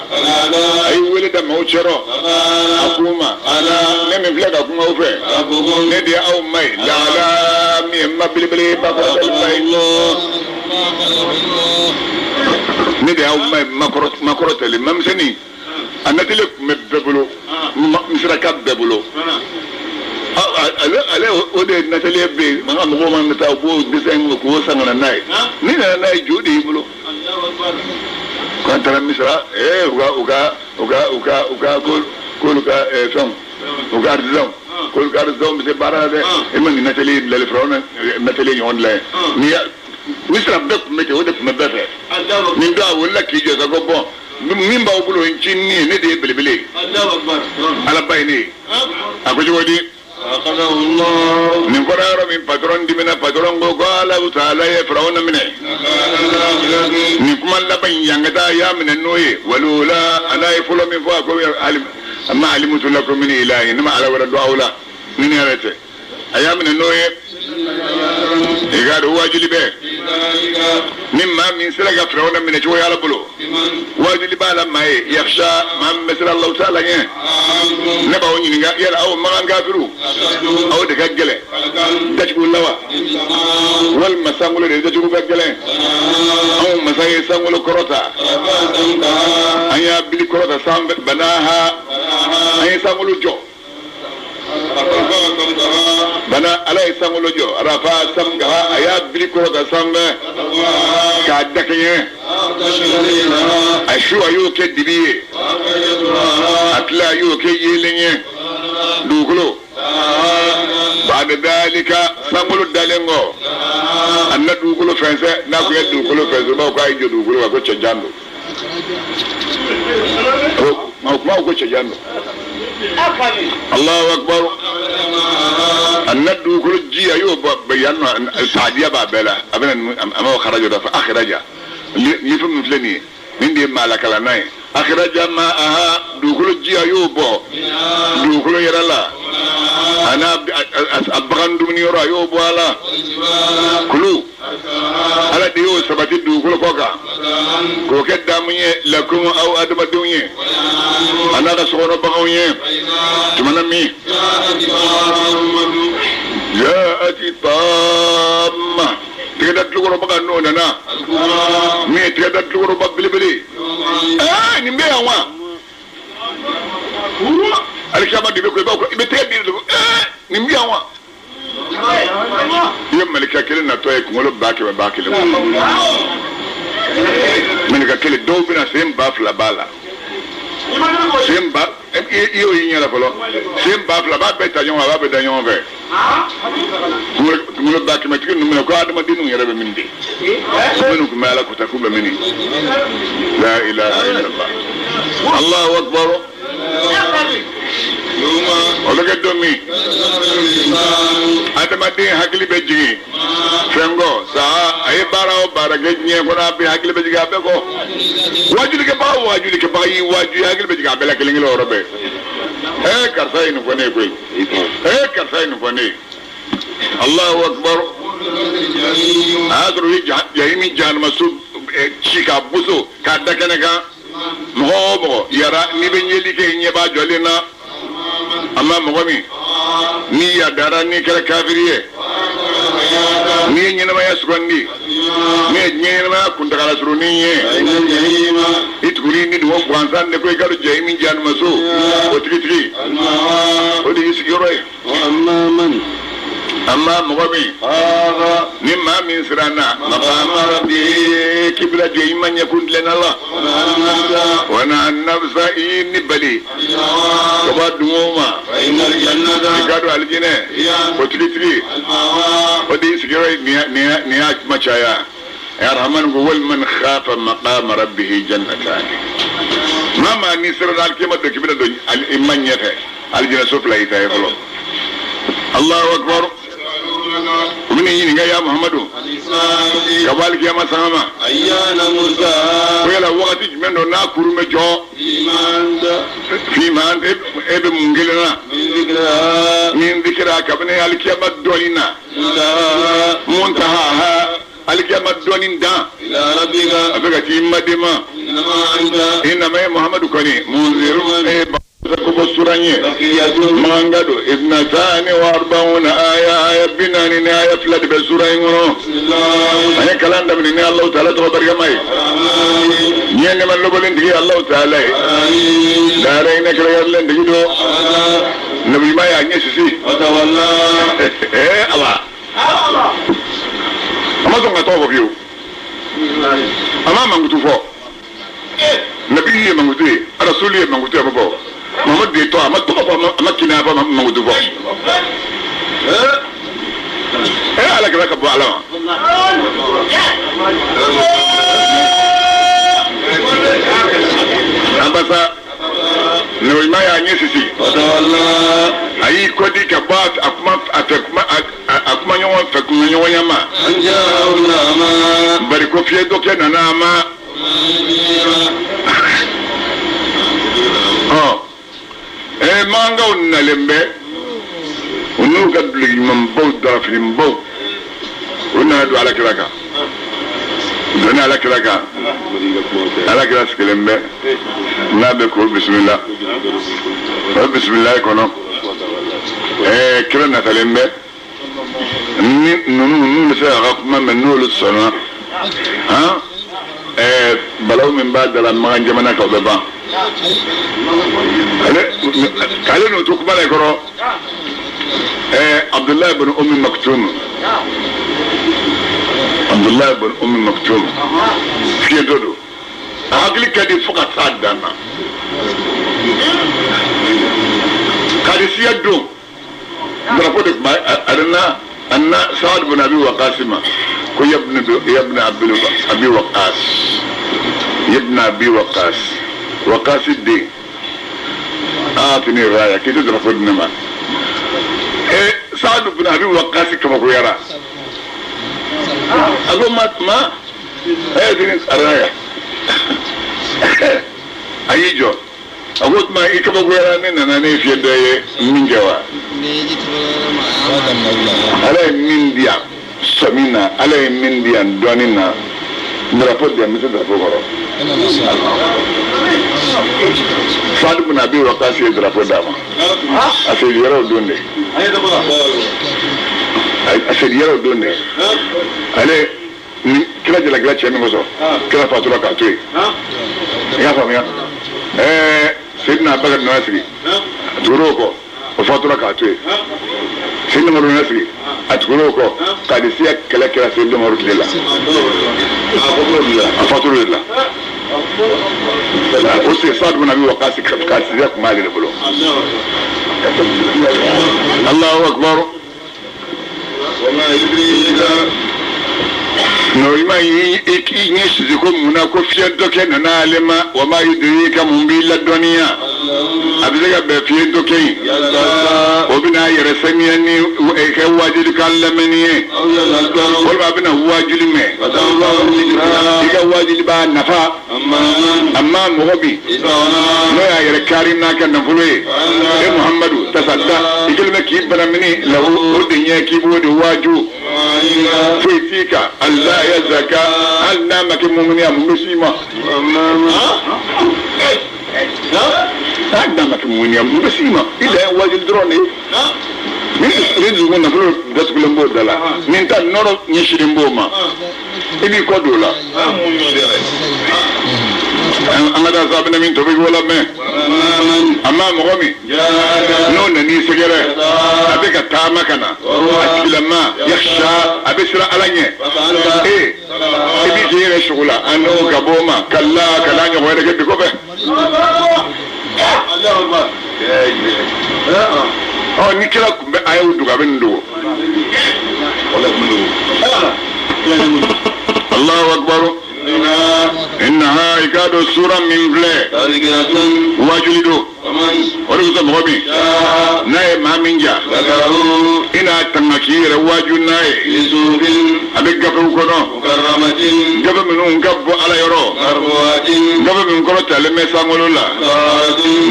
Speaker 1: a ye wele da maaw cɛrɔ a k'u ma ne min filɛ ka kuma aw fɛ ne de ye aw ma ye laala min ye n ma belebele ba kɔrɔtaliba ye ne de y'aw ma ye makɔrɔtali mamisɛnnin a natile tun bɛ bɛɛ bolo misiraka bɛɛ bolo ale o de ye natile bɛ yen an ka mɔgɔw mana taa u b'o dessin k'o san ka na n'a ye n'i nana n'a ye jo de y'i bolo k'an taara misira u ka u ka u ka u ka u ka k'olu ka fɛnw u ka artisanw k'olu ka artisanw bɛ se baara la dɛ e ma nin natile dilanli Firawuna natile ɲɔgɔn dilan ye n'i y'a misira bɛɛ tun bɛ ten o de tun bɛ bɛɛ fɛ nin don a wulila k'i jɔ sa ko bɔn min b'aw bolo n ncinin ye ne de ye belebele ye ala ba ye ne ye a ko cogo di nin fɔra yɔrɔ min patɔrɔn dimina patɔrɔn ko ko ala taala ye Firawuna minɛ nin kuma laban in yan ka taa y'a minɛ n'o ye walula ala ye fɔlɔ min fɔ a ko ma alimutu lakum min ilahin ne ma ala wɛrɛ dɔn aw la ni ne yɛrɛ tɛ a y'a minɛ n'o ye i k'a dɔn waajuli bɛ ni maa min sera ka Firawuna minɛ cogo y'ala bolo waajuli b'a la maa ye yakhsha maa min bɛ siran Alahu taala ɲɛ ne b'aw ɲininka yala aw makan kafiriw aw de ka gɛlɛn dacogo la wa walima sankolo de dacogo ka gɛlɛn anw masa ye sankolo kɔrɔta an y'a bili kɔrɔta sanfɛ banaha an ye sankolo jɔ bana ala ye sankolo jɔ arafa samkaha a y'a bili kɔrɔta sanfɛ k'a dakɛɲɛ a su a y'o kɛ dibi ye a tile a y'o kɛ yeelen ye dugukolo baada dalika sankolo dalen kɔ a na dugukolo fɛnsɛ n'a ko ye dugukolo fɛnsɛ o b'a fɔ k'a y'i jɔ dugukolo kan ko cɛjan don o kuma ko cɛjan don Allahu akbar a na dugukolo ji a y'o bɔ yan nɔ saadiya b'a bɛɛ la a bɛna a ma kharaja da fɔ akhraja ni fɛn min filɛ nin ye nin de ye maalakalanna ye akhraja ma'aha dugukolo ji a y'o bɔ dugukolo yɛrɛ la a n'a a bagan dumuni yɔrɔ a y'o bɔ a la kulu ala de y'o sabati dugukolo kɔ kan k'o kɛ damu ye lakum aw adamadenw ye a n'a ka sokɔnɔ baganw ye tumana min jaati taama tigɛda tulokɔrɔba n'o nana min ye tigɛda tulokɔrɔba belebele nin bɛ yan wa alikiyama de bɛ ko i b'a fɔ i bɛ tɛgɛ di nin bɛ yan wa i ye malika kelen natɔ ye kunkolo 100,000 1,000 malika kelen dɔw bɛna sen 2,000 b'a la sen ba i y'o y'i ɲɛ la fɔlɔ sen 2,000 b'a bɛɛ ta ɲɔgɔn fɛ a b'a bɛɛ da ɲɔgɔn fɛ kunkolo 100,000 tigi ninnu minɛ ko adamadenw yɛrɛ bɛ min de minnu tun bɛ ala kota k'u bɛ min la ilaha illallah Allahu akbar o bɛ kɛ don min adamaden hakili bɛ jigin fɛn kɔ saa a ye baara o baara kɛ diɲɛ kɔnɔ a bɛ hakili bɛ jigin a bɛɛ kɔ waajulikɛbaga o waajulikɛbaga y'i waaju hakili bɛ jigin a bɛɛ la kelen kelen o yɔrɔ bɛɛ karisa ye nin fɔ ne ye koyi karisa ye nin fɔ ne ye Allahu akbar a y'a sɔrɔ u ye jahimi jahanamaso ci k'a boso k'a da kɛnɛ kan mɔgɔ o mɔgɔ yara n'i bɛ ɲɛli kɛ i ɲɛ b'a jɔlen na a ma mɔgɔ min n'i yadara n'i kɛra kafiri ye n'i ye ɲɛnamaya sugandi n'i ye diɲɛ ɲɛnamaya kuntagala surunin ye i tuguni ni dugawu gansan de ko i ka don jahimi jahanamaso o tigitigi o de y'i sigiyɔrɔ ye. Amma mɔgɔ min ni maa min siranna maqama rabbihi kibila jɔ i ma ɲɛkun tilenna la wa naha nafsa i y'i ni bali ka bɔ dungo ma i ka don alijinɛ o tigitigi o de y'i sigiyɔrɔ ye nin y'a kuma caya ya rahman ko wal man khafa maqama rabbihi jannatani maa maa ni siranna alikiyama don k'i bɛna don i ma ɲɛfɛ alijinɛ so fila y'i ta ye fɔlɔ. Allahu akbar u bɛna i ɲininka ya Muhammadu ka bɔ alikiyama sanga ma ko yala wagati jumɛn don n'a kurun bɛ jɔ fima e bɛ mun kelen na min zikira kabini alikiyama dɔnni na muntaha alikiyama dɔnni dan a bɛ ka t'i maden ma innama ye Muhammadu kɔni munziru e ko bɔ suran ye makanka don ithnatani wa arba'una aya aya 42 ni aya 2 de bɛ sura in kɔnɔ an ye kalan daminɛ ni Alahu taala tɔgɔ barikama ye diɲɛ nɛɛma lɔbɔlen tigi ye Alahu taala ye lahara hinɛ kɛrɛnkɛrɛnlen tigi don nabi ɲuman y'a ɲɛ sisi ala a ma sɔn ka tɔgɔ fɔ fiyewu a ma mankutu fɔ nabi ye mankutu ye rasulu ye mankutu ye a ma fɔ Muhammadu de tɔgɔ a ma tɔgɔ fɔ a ma kinaya fɔ a ma mankutu fɔ ala kɛra ka bɔ ala ma abasa nabi y'a ɲɛ sisi a y'i kɔdi ka bɔ a kuma a fɛ kuma a kuma ɲɔgɔn fɛ kuma ɲɔgɔnya ma bari ko fiyɛ dɔ kɛ nana a ma Makankaw nalen bɛ u n'u ka duloki ɲumanbaw darafinibaw u nana don alakira kan u donna alakira kan alakira sigilen bɛ n'a bɛ k'o bisimila o bisimila kɔnɔ kira natalen bɛ ni ninnu n'u bɛ se k'a ka kuma mɛn n'olu sɔnna han balawu min b'a da la Makan jamana kan o bɛ ban ale k'ale n'o to kuma la kɔrɔ Abdullahi bin Ummi Maktum Abdullahi bin Ummi Maktum fiyentɔ don a hakili ka di fo ka s'a dan na Kadisiya don drapeau de tun b'a a na Saad bin Abi Waqas ma ko yabna Abi Waqas yabna Abi Waqas Waqas den atini raya k'i tɛ drapeau di ne ma Saad bin Abi Waqas kabakoyara a ko ma ma atini raya a y'i jɔ a ko tuma i kabakoyara ne nana ne fiyɛ dɔ ye min kɛ wa ala ye min di yan sɔmi na ala ye min di yan dɔɔni na drapeau di yan n bɛ se drapeau kɔrɔ Saad bin Abi Waqas ye drapeau d'a ma a seli yɔrɔw don de a seli yɔrɔw don de ale ni kira jalakira cɛ min kosɔn kira fatura k'a to yen i y'a faamuya Seydina Abubakar nana sigi a tugura o kɔ o fatura k'a to yen Seydina Umaru nana sigi a tugura o kɔ Kadisiya kɛlɛ kɛra Seydina Umaru tile la a fatura o de la o sen Saad bin Abi Waqas Kadisiya tun b'ale de bolo Allahu akbar Nɔrima y'i ɲɛ sisi ko mun na ko fiyentɔ kɛ nana ale ma wa ma yudrika mun b'i ladɔnniya a bɛ se ka bɛn fiyentɔ kɛ in o bɛna a yɛrɛ saniya ni kɛ wajulikan lamɛnni ye walima a bɛna wajuli mɛn i ka wajuli b'a nafa amma mɔgɔ bi n'o y'a yɛrɛ kari n'a ka nafolo ye e Muhammadu tasadda i kɛlen bɛ k'i banamini lahu o de ɲɛ k'i b'o de waaju foyi t'i kan alla yazakka hali n'a ma kɛ mumuni ye mun bɛ s'i ma hali n'a ma kɛ mumuni ye mun bɛ s'i ma i dan ye waajuli dɔrɔn de ye ni dusukun nafolo datugulen b'o da la nin ta nɔrɔ ɲɛsinnen b'o ma i b'i kɔ don o la. An ka taa sa bɛna min tobi k'o lamɛn. A ma mɔgɔ min n'o nan'i sɛgɛrɛ, a bɛ ka taama ka na, a tigilama yakhsha, a bɛ siran Ala ɲɛ. Ee, i b'i k'i yɛrɛ sugo la, an n'o ka bɔ o ma kala kana ɲɔgɔn wɛrɛ kɛ bi kɔfɛ. Ɔ, ni kira tun bɛ a y'o dogo, a bɛ nin dogo. Allahu akbar. Innaha, i k'a dɔn sura min filɛ, wajuli don. O de kosɔn mɔgɔ min n'a ye maa min ja, i n'a tanga k'i yɛrɛ waaju n'a ye. A bɛ gafew kɔnɔ, gafe minnu ka bɔ Ala yɔrɔ, gafe min kɔrɔ talen bɛ sankolo la,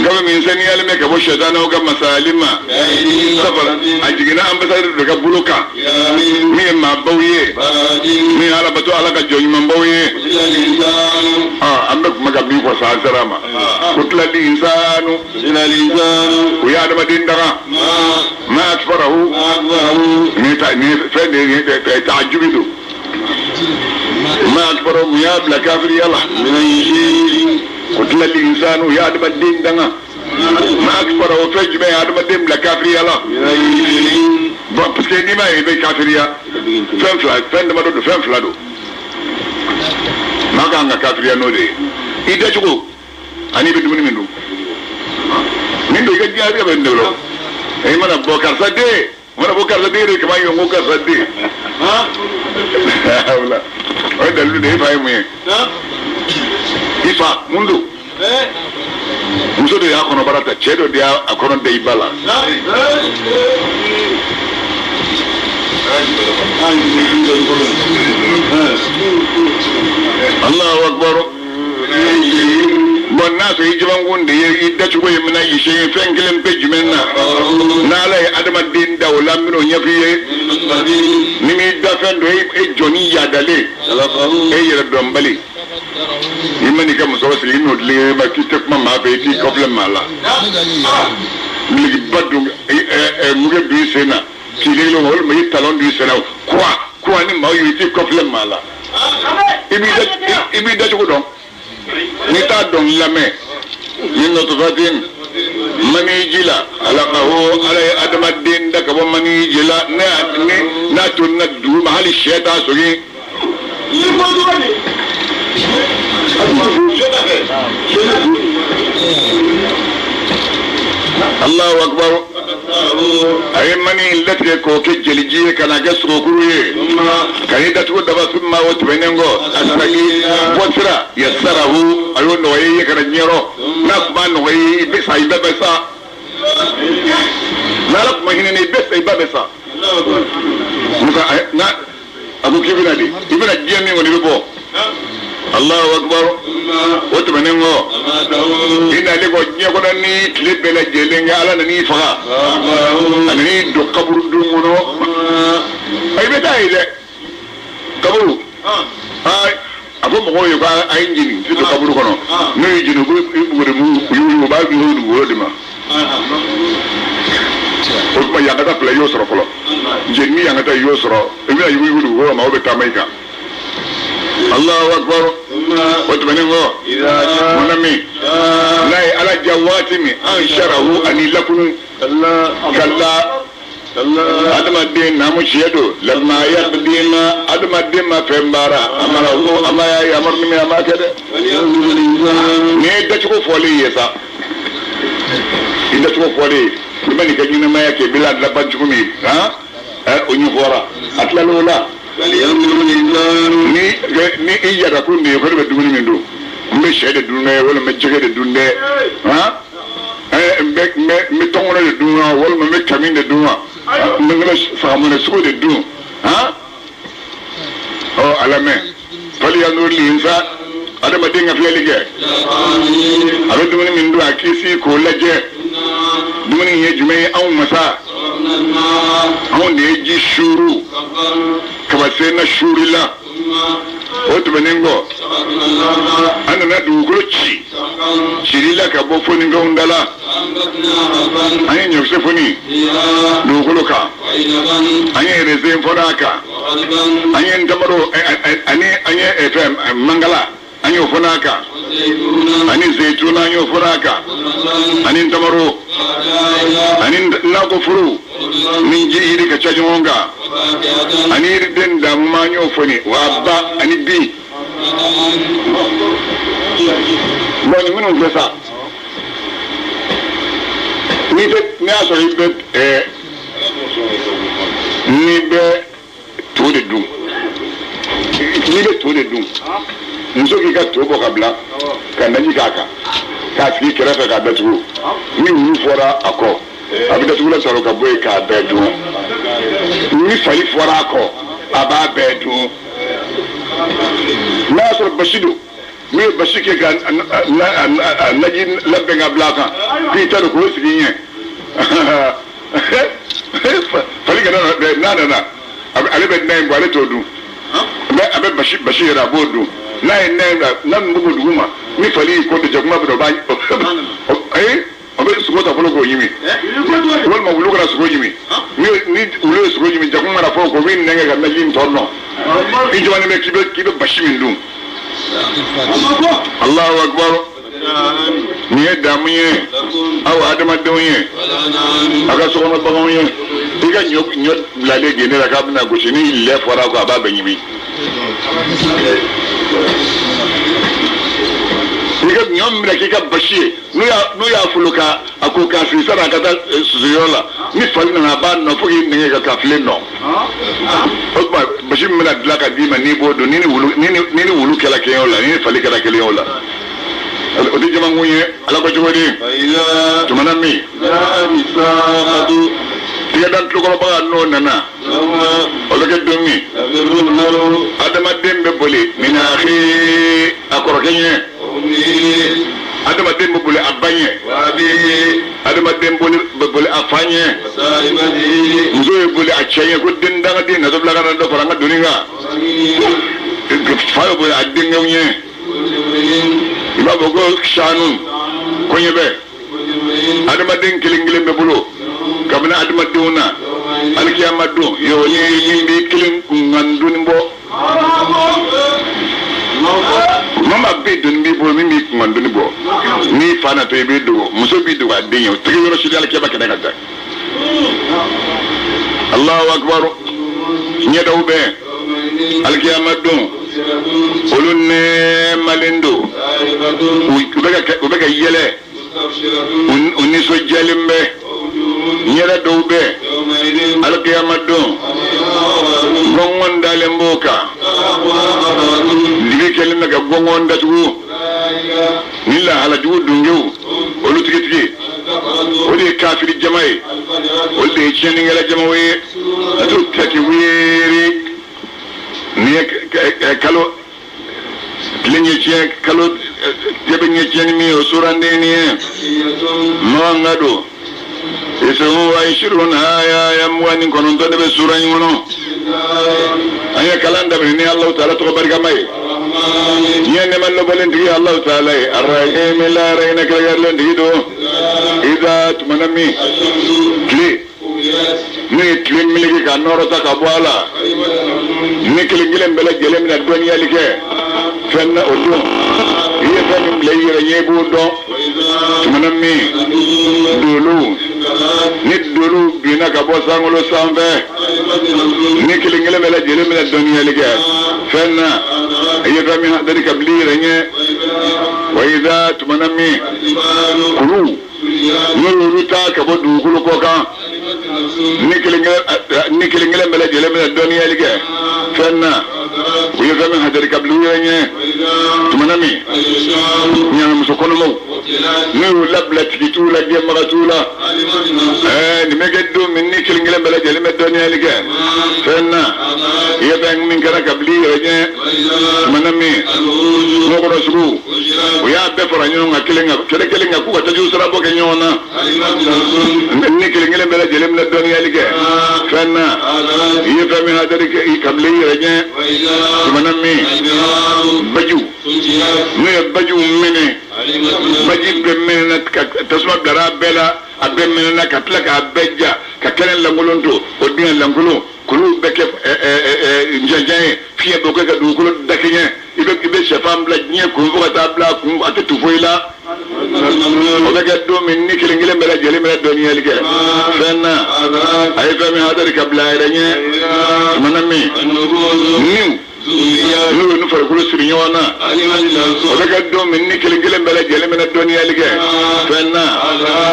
Speaker 1: gafe min saniyalen bɛ ka bɔ sɛtanɛw ka masayali ma. Sabula a jiginna ambassadeur dɔ ka bolo kan, min ye maabaw ye, min ye Ala bato, Ala ka jɔn ɲumanbaw ye. An bɛ kuma ka min fɔ sa, an sera a ma. Qutila insanu, o ye adamaden daga. Ma akfarahu, ni ta ni fɛn de ye, taajubi don. Ma akfarahu, mun y'a bila kafiriya la? Qutila insanu, o ye adamaden daga. Ma akfarahu, fɛn jumɛn ye adamaden bila kafiriya la? Bon, parce que n'i m'a ye i bɛ kafiriya, fɛn fila, fɛn damadɔ don, fɛn fila don. Maa kan ka kafiriya n'o de ye: i dacogo ani i bɛ dumuni min dun. Nin don i ka diɲɛ bɛ nin de bolo. I mana bɔ, karisa den, mana bɔ, karisa den de kama ye, ko karisa den. Wala o ye dalilu de ye. I fa ye mun ye? I fa mun don? Muso de y'a kɔnɔbara ta, cɛ dɔ de y'a kɔnɔ da i ba la. Allahu akbar. Bon, n'a sɔrɔ i jabankun de ye i dacogo ye, mina yise ye fɛn kelen pe jumɛn na n'Ala ye adamaden da o la, n bɛn'o ɲɛf'i ye. Ni m'i da fɛn dɔ, e jɔnni yadalen, e yɛrɛ dɔnbali, i ma n'i ka musɔrɔ siri, i n'o tile ma k'i tɛ kuma maa fɛ, i t'i kɔfilɛ maa la, dulokiba don, muge don i sen na k'i lele, walima i talon don i sen na kura kura, ni maaw ye, i t'i kɔfilɛ maa la. I b'i dacogo dɔn. N'i t'a dɔn, lamɛn. Min nutfatin, mani ji la, alaqahu, Ala ye adamaden da ka bɔ mani ji la. N'a tonna dugu ma, hali sɛ t'a sɔgin. Allahu akbar. A ye mani latigɛ k'o kɛ jeliji ye, ka na kɛ sogokuru ye, ka n'i datugu daba. Summa, o tɛmɛnen kɔ, asagi bɔsira, yasarahu, a y'o nɔgɔya i ye ka na diɲɛ. N'a tun b'a nɔgɔya i ye, i bɛ sa, i bɛɛ bɛ sa. N'Ala tun ma hinɛ i bɛ sa, i ba bɛ sa. Musa n'a a ko k'i bɛna di, i bɛna diɲɛ min kɔni, i bɛ bɔ. Allahu akbar. O tɛmɛnen kɔ, i nalen kɔ diɲɛ kɔnɔ, ni tile bɛɛ lajɛlen kɛ, Ala nan'i faga, a nan'i don kaburu dun kɔnɔ. I bɛ taa yen dɛ, kaburu. A fɔ mɔgɔw ye ko a ye n jeni, n tɛ don kaburu kɔnɔ. N'u y'i jeni, u bɛ u b'a yugu dugukolo de ma. O tuma yankata fila i y'o sɔrɔ fɔlɔ. Jeni ni yankata i y'o sɔrɔ, i bɛna yugu yugu dugukolo ma, o bɛ taama i kan. Allahu akbar. O tɛmɛnen kɔ, mun na min n'a ye Ala diya waati min, an sarahu, ani lakunu. Kalla, adamaden naamu tiɲɛ don. Lamma yaqdi ma, adamaden ma fɛn baara amara ko a ma y'a yamaru ni min, a m'a kɛ dɛ. Nin ye dacogo fɔlen ye sa, i dacogo fɔlen, i ma n'i ka ɲɛnamaya kɛ, i bɛ laban cogo min, han, o ɲɛfɔra, a tilal'o la. Ni i yɛrɛ ko nin ye ko ne bɛ dumuni min dun, n bɛ sɛ de dun dɛ, walima n bɛ jɛgɛ de dun dɛ, han, n bɛ tɔnkɔnɔ de dun wa, walima n bɛ kami de dun wa, n bɛ sagamɔnɛ sogo de dun, han. Ɔ, a lamɛn. Faliyanzuri linsa, adamaden ka filɛli kɛ, a bɛ dumuni min dun, a k'i sigi k'o lajɛ. Dumuni ye jumɛn ye? Anw masa, anw de ye ji suuru kabasen na suuri la. O tɛmɛnen kɔ, an nana dugukolo ci cili la ka bɔ fonifɛnw da la. An ye ɲɔkisɛ foni dugukolo kan, an ye raisin fɔn'a kan, an ye ntamaro ani an ye fɛn mangala. An y'o fɔ n'a kan, ani zeyituna an y'o fɔ n'a kan, ani ntamaro, ani nakɔforo ni ji yiri ka ca ɲɔgɔn kan, ani yiriden damuma an y'o fɔ nin wa ba ani bin. Bon, nin minnu filɛ sa, n'i tɛ n'i y'a sɔrɔ i bɛ n'i bɛ to de dun, n'i bɛ to de dun, muso k'i ka to bɔ ka bila ka naji k'a kan k'a sigi kɛrɛfɛ k'a datugu, ni wulu fɔra a kɔ a bɛ datugulan sɔrɔ ka bɔ yen k'a bɛɛ dun, ni fali fɔra a kɔ a b'a bɛɛ dun. N'a y'a sɔrɔ basi don, n'u ye basi kɛ ka naji labɛn ka bila a kan k'i ta don k'o sigi ɲɛ, fali kana n'a nana ale bɛ na in bɔ, ale t'o dun, a bɛ basi yɛrɛ a b'o dun. N'a ye na in bila n'a min bɛ bɔ dugu ma, ni fali y'i kɔ don jakuma bɛ don, o b'a ayi o bɛ sogo ta fɔlɔ k'o ɲimi, walima wulu kana sogo ɲimi. Ni wulu ye sogo ɲimi, jakuma mana fɔ k'o b'i nɛgɛ ka naji in tɔ nɔ i jɔlen bɛ k'i bɛ basi min dun. Allahu akbar. Nin ye damu ye aw adamadenw ye, a ka sokɔnɔ baganw ye. I ka ɲɔ bilalen gende la k'a bɛna gosi, ni lɛ fɔra ko a b'a bɛɛ ɲimi. I ka ɲɔ min bɛna k'i ka basi ye, n'u y'a folo ka a ko k'a sigi sani a ka taa susuyɔrɔ la, ni fali nana a b'a nɔ fo k'i nɛgɛ ka filen nɔ. O tuma basi min bɛna dilan ka d'i ma n'i b'o dun, ni ni wulu kɛla kelen o la, ni ni fali kɛra kelen o la, o tɛ jamakun ye. Ala ko cogo di? Tuma na min tigɛdan tulokɔrɔbaga n'o nana, o bɛ kɛ don min adamaden bɛ boli min akhi a kɔrɔkɛ ɲɛ, adamaden bɛ boli a ba ɲɛ, adamaden bɛ boli a fa ɲɛ, muso ye boli a cɛ ɲɛ ko den dangaden natɔ bila ka na dɔ fara an ka doni kan, fa bɛ boli a denkɛw ɲɛ. I b'a fɔ ko sanu koɲɛ bɛ adamaden kelen kelen bɛ bolo kabini adamadenw na alikiyama don yo ni min b'i kelen kunkan doni bɔ, mama bɛ doni b'i bolo min b'i kunkan doni bɔ, n'i fa natɔ i b'i dogo, muso b'i dogo a den ye, o tigi yɔrɔ si alikiyama kɛnɛ kan tɛ. Allahu akbar. Ɲɛdaw bɛ alikiyama don olu nɛɛmalen don, u bɛ ka yɛlɛ, u nisɔndiyalen bɛ. Ɲɛda dɔw bɛ alikiyama don gɔngɔn dalen b'o kan, dibi kɛlen bɛ ka gɔngɔn datugu. Ni lahala jugu dungew olu tigitigi o de ye kafiri jama ye, olu de ye tiɲɛnikɛla jamaw ye. A t'u tɛki weere ni ye kalo tile ɲɛ tiɲɛ, kalo tile bɛ ɲɛ tiɲɛ ni min ye, o suranden ni ye makan ka don isirun wa isirun aya 29 de bɛ sura in kɔnɔ. An ye kalan daminɛ ni Alahu taala tɔgɔ barikama ye. Diɲɛ nɛɛma lɔbɔlen tigi Alahu taala ye, arahimi lahara hinɛ kɛrɛnkɛrɛnlen tigi don. Ida tuma na min tile n'u ye tile meleke ka nɔrɔ ta ka bɔ a la, ni kelen kelen bɛɛ lajɛlen bɛna dɔnniyali kɛ fɛn na o don, i ye fɛn min bila i yɛrɛ ɲɛ i b'o dɔn. Tuma na min dolo ni dolo binna ka bɔ sankolo sanfɛ, ni kelen kelen bɛɛ lajɛlen bɛna dɔnniyali kɛ fɛn na i ye fɛn min hadari ka bila i yɛrɛ ɲɛ. Wa ida tuma na min kulu n'u y'olu ta ka bɔ dugukolo kɔ kan, ni kelen kelen bɛɛ lajɛlen bɛna dɔnniyali kɛ fɛn na u ye fɛn min hadari ka bila u yɛrɛ ɲɛ. Tuma na min ɲanamuso kɔnɔmaw n'u y'u labila tigi t'u la, jɛmaga t'u la, nin bɛ kɛ don min ni kelen kelen bɛɛ lajɛlen bɛ dɔnniyali kɛ fɛn na i ye fɛn min kɛra ka bila i yɛrɛ ɲɛ. Tuma na min kungo kɔnɔ sugu u y'a bɛɛ fara ɲɔgɔn kan kelen kan kɛlɛ kelen kan k'u ka tajiw sira bɔ kɛ ɲɔgɔn na, ni kelen kelen bɛɛ lajɛlen bɛna dɔnniyali kɛ fɛn na i ye fɛn min hadari ka bila i yɛrɛ ɲɛ. Tuma na min bajiw n'u ye bajiw minɛ, baji bɛɛ minɛna ka tasuma bilara a bɛɛ la, a bɛɛ minɛna ka tila k'a bɛɛ ja ka kɛnɛ lankolon to, o dingɛ lankolon Kulu bɛɛ kɛ njɛnjɛn ye, fiɲɛ bɛ kɛ ka dugukolo dakɛɲɛ. I bɛ sɛfan bila diɲɛ kun fo ka taa bila kun, a tɛ tu foyi la. O bɛ kɛ don min ni kelen kelen bɛɛ lajɛlen bɛ dɔnniyali kɛ fɛn na, a ye fɛn min hadari ka bila a yɛrɛ ɲɛ. Tumana min niw n'u ye nu farikolo siri ɲɔgɔn na, o bɛ kɛ don min ni kelen kelen bɛɛ lajɛlen bɛna dɔnniyali kɛ fɛn na,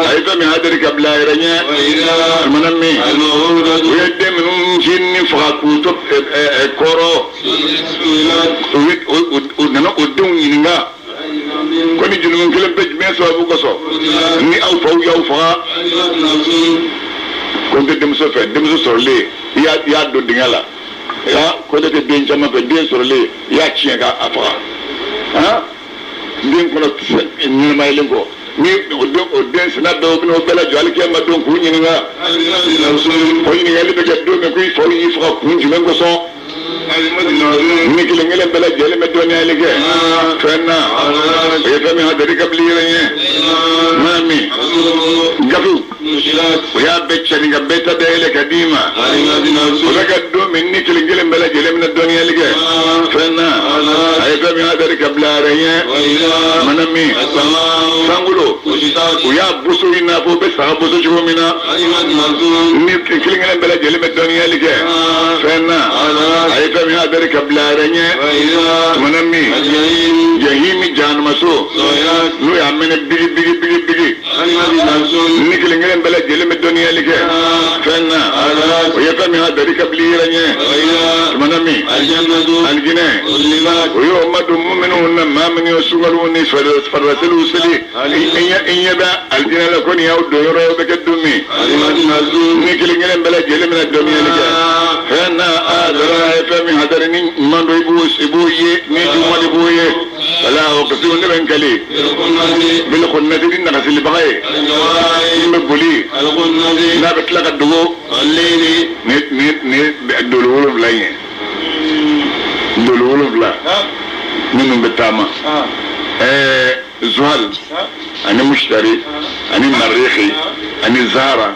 Speaker 1: a ye fɛn min hadari ka bila a yɛrɛ ɲɛ. Tumana min u ye den minnu ci ni faga k'u to kɔrɔ, u nana o denw ɲininka ko ni jurumu kelen bɛ jumɛn sababu kosɔn ni aw faw y'aw faga? Ko n tɛ denmuso fɛ, denmuso sɔrɔlen i y'a don dingɛ la. Ya ko ne tɛ den caman fɛ, den sɔrɔlen i y'a tiɲɛ k'a faga. Han, den kɔnɔ ɲɛnɛmayalen kɔ ni o den sina bɛɛ, o bɛna o bɛɛ lajɔ alikiyama don k'u ɲininka. O ɲininkali bɛ kɛ don min ko i faw y'i faga kun jumɛn kosɔn, ni kelen kelen bɛɛ lajɛlen bɛ dɔnniyali kɛ fɛn na, o ye fɛn min hadari ka bila i yɛrɛ ɲɛ. Maa min gafew o y'a bɛɛ cɛni ka bɛɛ ta dayɛlɛ ka d'i ma, o bɛ kɛ don min ni kelen kelen bɛɛ lajɛlen bɛna dɔnniyali kɛ fɛn na, a ye fɛn min hadari ka bila a yɛrɛ ɲɛ. Mana min sankolo u y'a boso i n'a fɔ u bɛ saga boso cogo min na, ni kelen kelen bɛɛ lajɛlen bɛ dɔnniyali kɛ fɛn na, a ye fɛn min hadari ka bila a yɛrɛ ɲɛ. Tumana min jahimi jahanamaso n'o y'a mɛnɛ bigi bigi bigi bigi, ni kelen kelen bɛɛ lajɛlen bɛ dɔnniyali kɛ fɛn na, o ye fɛn min hadari ka bila i yɛrɛ ɲɛ. Tumana min alijinɛ o y'o madon minnu na, maa minnu ye sunkalo ni faridaseliw seli, i ɲɛ bɛ alijinɛ la ko nin y'aw don yɔrɔ ye. O bɛ kɛ don min ni kelen kelen bɛɛ lajɛlen bɛna dɔnniyali kɛ fɛn na, a dara a ye fɛn min hadari, ni ɲuman don i b'o ye, ni juguman i b'o ye. Wala o kasi ne bɛ n kali bil khunnati ni nagasilibaga ye n bɛ boli n'a bɛ tila ka dogo ni dolo 7 in ye, dolo 7 minnu bɛ taama, Zuhal ani Mushtari ani Marikhi ani Zahara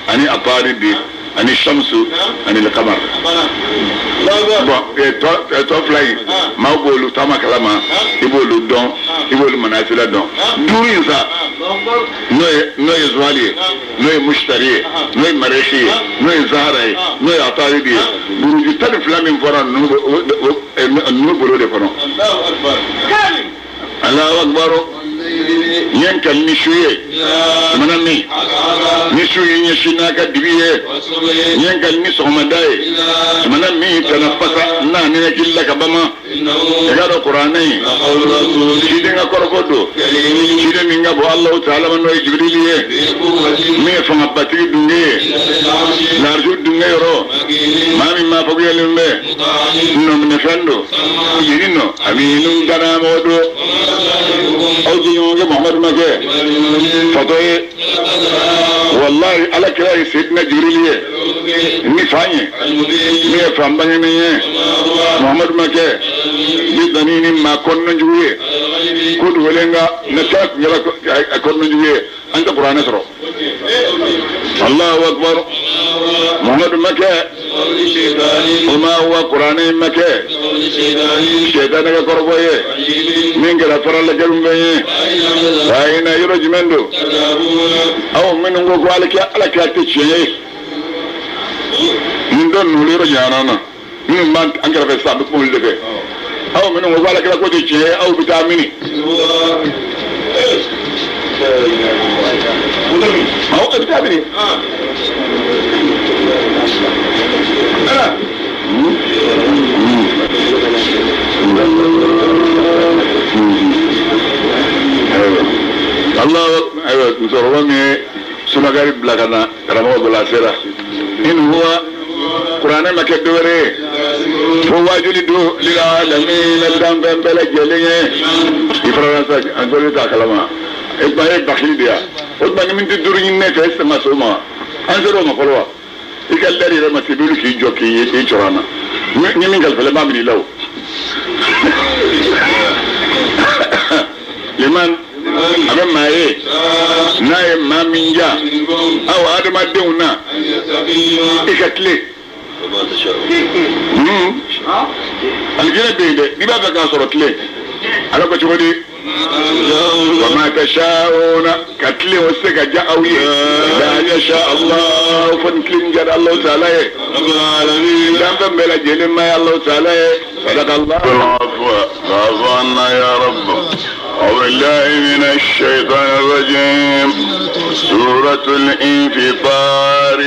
Speaker 1: ani Ataridi ani Shamsu ani Kamar. Bon, tɔ fila in, maaw b'olu taama kalama, i b'olu dɔn, i b'olu manasila dɔn. Duuru in sa, n'o ye Zuhal ye, n'o ye Mushtari ye, n'o ye Marikhi ye, n'o ye Zahara ye, n'o ye Ataridi ye, buruju 12 min fɔra ninnu bolo de kɔnɔ. Allahu akbar. N ye n kali ni su ye, tumana min ni su ye ɲɛsin n'a ka dibi ye. N ye n kali ni sɔgɔmada ye, tumana min kana fasa n'a ninakili la ka bama. I k'a dɔn kuranɛ in ciden ka kɔrɔfɔ don, ciden min ka bɔ Alahu taala ma, n'o ye Jibirili ye, min ye fangabatigi dunge ye, larisiw dunge yɔrɔ, maa min maa faguyalen bɛ nɔminɛfɛn don yiri nɔ aminu danamɔgɔ don. Aw jɛɲɔgɔnkɛ Muhamadu ma kɛ fatɔ ye. Walahi, ala kira ye Seydina Jibirili ye ni fa ye min ye fan bangenen ye. Muhamadu ma kɛ bi dani ni maa kɔnɔnajugu ye, ko dogolen ka ne kira tun kɛra kɔnɔnajugu ye, an tɛ kuranɛ sɔrɔ. Allahu akbar. Muhamadu ma kɛ o ma wa kuranɛ ma kɛ sɛtanɛ ka kɔrɔfɔ ye min kɛra faralajɛliw fɛn ye. Ayi, na yɔrɔ jumɛn don? Aw minnu ko ko ala kira tɛ tiɲɛ ye, nin dɔ ninnu yɔrɔ janyana na, minnu b'an an kɛrɛfɛ sisan, an bɛ kuma olu de fɛ. Aw minnu ko ko ala kira ko tɛ tiɲɛ ye, aw bɛ taa mini? Aw bɛ taa mini? Allah, ayiwa, musokɔrɔba min ye sunakari bila ka na karamɔgɔ bolo, a sera. In huwa, kuranɛ ma kɛ dɔwɛrɛ ye fo wajuli don lil alamina, danfɛn bɛɛ lajɛlen ye. I farala sa, an tɔli t'a kalama. E tuma e ye bakili de ya. O tuma ni min tɛ duuru ɲini ne fɛ, e tɛ ma s'o ma. An sera o ma fɔlɔ wa? I ka lɛri yɛrɛ ma se, i bɛ k'i jɔ k'i cɔrɔ an na ni min kalifalen b'a minɛ i la. O liman a bɛ maa ye n'a ye maa min ja, aw adamadenw na, i ka tile. Alijinɛ bɛ yen dɛ, n'i b'a fɛ k'a sɔrɔ tilen. Ala ko cogo di? Wa ma tasha'una, ka tilen o tɛ se ka diya aw ye. Illa an yasha Allah, fo ni tilen diyara Alahu taala ye. Danfɛn bɛɛ lajɛlen ma ye Alahu taala ye. Sadaka Allah.
Speaker 2: فاعف عنا يا رب. أعوذ بالله من الشيطان الرجيم. سورة الانفطار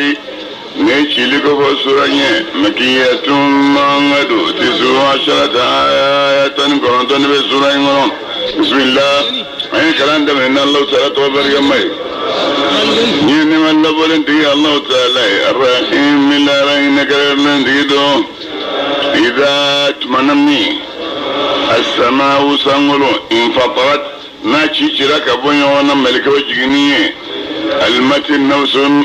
Speaker 2: ni cili ko fɔ sura ɲɛ makiyatun mangadu tisu asharata aya 19 bɛ sura in kɔnɔ. Bisimilah, an ye kalan daminɛ n'Alahu taala tɔgɔ barikama ye. Ni ye nɛɛma labɔlen tigi Alahu taala ye, arahim min lahara hinɛ kɛrɛnkɛrɛnnen tigi don. Idha tumana min asamaawu sankolo infatarat n'a ci cira ka bɔ ɲɔgɔn na mɛlɛkɛw jiginni ye, alimati nafsun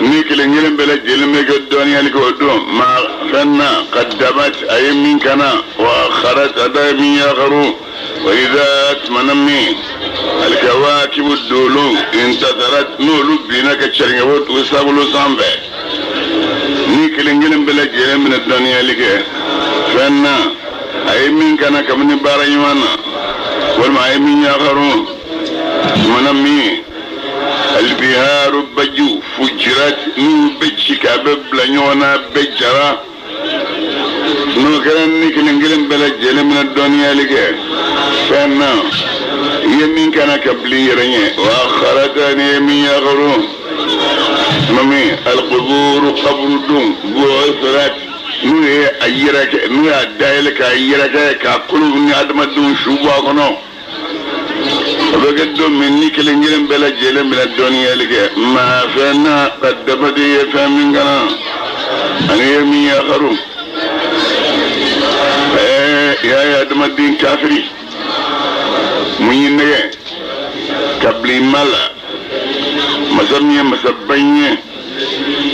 Speaker 2: ni kelen kelen bɛɛ lajɛlen bɛ kɛ dɔnniyali kɛ o don ma fɛn na kaddamat a ye min kana wa akharat a da ye min yakaru. Wa idha tumana min alikawakibu dolo intatarat n'olu binna ka cɛrin ka bɔ dugu sankolo sanfɛ, ni kelen kelen bɛɛ lajɛlen bɛna dɔnniyali kɛ fɛn na a ye min kana kabini baara ɲuman na walima a ye min yakaru. Tumana min albiharu baju fujirat n'u bɛ ci k'a bɛ bila ɲɔgɔn na bɛɛ jara, n'o kɛra ni kelen kelen bɛɛ lajɛlen bɛna dɔnniyali kɛ fɛn na i ye min kana ka bila i yɛrɛ ɲɛ wa akharata ni ye min yakaru. Tuma min alquburu kaburu don bu'ithirat n'u ye a yɛrɛkɛ n'u y'a dayɛlɛ k'a yɛrɛkɛ k'a kolo ni adamadenw su bɔ a kɔnɔ, o bɛ kɛ don min ni kelen kelen bɛɛ lajɛlen bɛna dɔnniyali kɛ maa fɛn na ka adamaden ye fɛn min kana ani ye min yakaru. Ɛɛ y'a ye adamaden kafiri mun y'i nɛgɛ ka bila i ma la masa min ye masaba ye,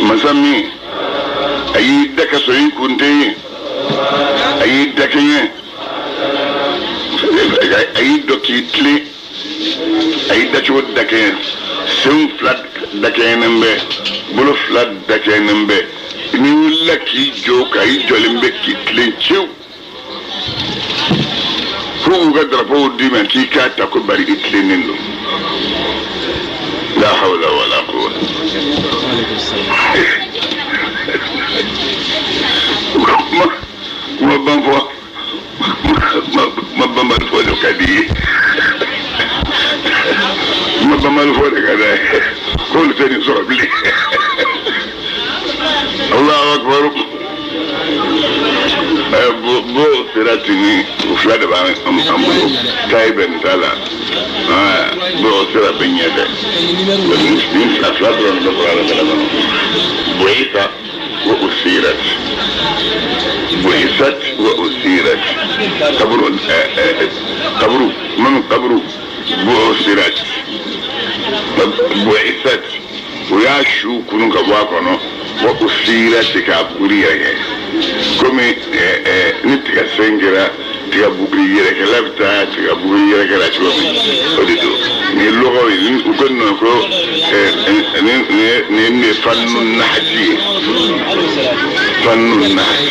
Speaker 2: masa min a y'i da ka sɔrɔ i kun tɛ yen, a y'i da kɛɲɛ, a y'i dɔ k'i tilen, a y'i dacogo da kɛɲɛ, sen fila dakɛɲɛnen bɛ, bolo fila dakɛɲɛnen bɛ, n'i wulila k'i jɔ ka i jɔlen bɛ k'i tilen cew fo k'u ka darapow d'i ma k'i k'a ta ko bari i tilennen don. La hawla wala quwwata. Kuma ban fɔ, kuma banbali fɔ de ka di ye, kuma banbali fɔ de ka d'a ye k'olu tɛ nin sɔrɔ bilen. Allahu akbar. Bo sera tuni o fila de b'an bolo tayi bɛ nin ta la, bo sera bɛ ɲɛ dɛ, nin fila fila dɔrɔn de bɛ bɔra la kala kɔnɔ. Bu'itha wa usirat, bu'ithat wa usirat, kaburu kaburu man kaburu bu'ithirat bu'ithat o y'a su kunun ka bɔ a kɔnɔ wa usirat k'a buguri yɛrɛ komi ni tiga sen kɛra tiga buguri yɛrɛkɛla bɛ taa tiga buguri yɛrɛkɛla cogo min o de don. Nin ye lɔgɔw ye, u ko nin ko nin ye fannu nahati ye, fannu nahati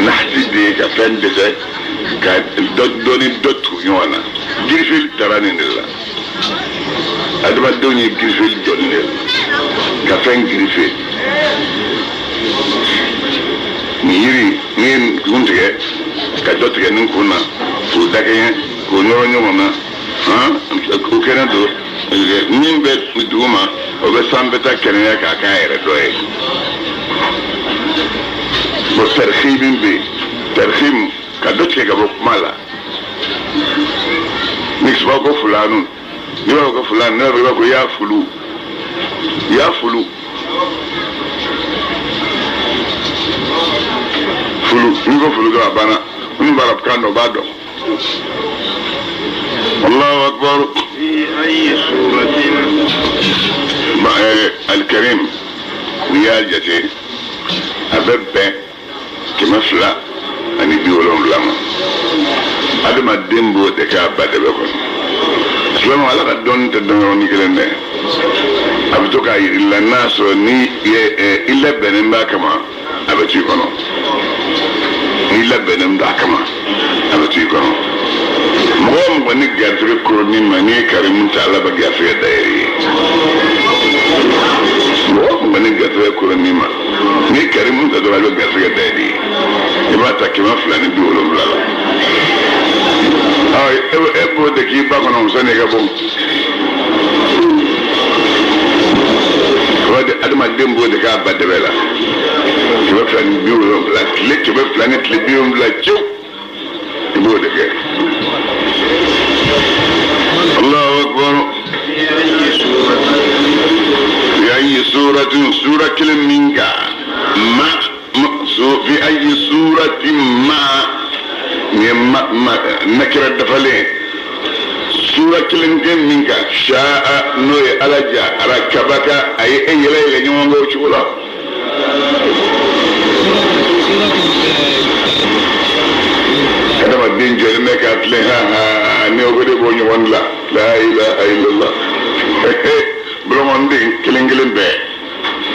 Speaker 2: nahati de ye ka fɛn dɛsɛ ka dɔ ni dɔ tugu ɲɔgɔn na. Girifeli taara nin de la, adamadenw ye girifeli jɔ nin de la ka fɛn girife. Nin yiri n'i ye kun tigɛ ka dɔ tigɛ nin kun na k'o dakɛɲɛ k'o nɔrɔ ɲɔgɔn na, o kɛnɛ don min bɛ dugu ma o bɛ sanfɛta kɛnɛya k'a k'a yɛrɛ dɔ ye. Bon tarihim bɛ yen, tarihim ka dɔ tigɛ ka bɔ kuma la. Ni b'a ko fulanu, n'i b'a ko fulanu, ne b'a ko y'a fulu, y'a fulu fulu, n'i ko fulu dɔrɔn a banna. Minnu b'a arabukan dɔn o b'a dɔn. Allahu akbar. Alikarim n'i y'a jate a bɛ bɛn 270 ma. Adamaden b'o de kɛ a ba dɛbɛ kɔnɔ. Silamɛ ala ka dɔnni tɛ dɔn yɔrɔnin kelen dɛ, a bɛ to k'a yir'i la n'a sɔrɔ ni i labɛnnen b'a kama a
Speaker 1: a bɛ to i kɔnɔ. N'i labɛnnen don a kama, a bɛ to i kɔnɔ. Mɔgɔ o mɔgɔ ni garisɛgɛ koronni ma, n'i ye karimu ta, Ala bɛ garisɛgɛ dayɛlɛ i ye. Mɔgɔ o mɔgɔ ni garisɛgɛ koronni ma, n'i ye karimu ta dɔrɔn, a bɛ garisɛgɛ dayɛlɛ i ye. I b'a ta 270 la. E b'o de k'i ba kɔnɔ sani i ka bɔ. O de adamaden b'o de k'a ba dɛbɛ la. 270, tile 200 ni tile 70 cew, i b'o de kɛ. Allahu akbar. Fi ayi suratin, sura kelen min kan ma fi ayi suratin ma nin ye ma ma nakira dafalen, sura kelen kɛ min kan sha'a, n'o ye Ala ja, rakabaka, a ye e yɛlɛ yɛlɛ ɲɔgɔn kan o cogo la. Adamaden jɔlen bɛ k'a tilen, ha ha, ni o de b'o ɲɔgɔn la. La ilaha illallah. Bulɔnkɔnden kelen kelen bɛɛ,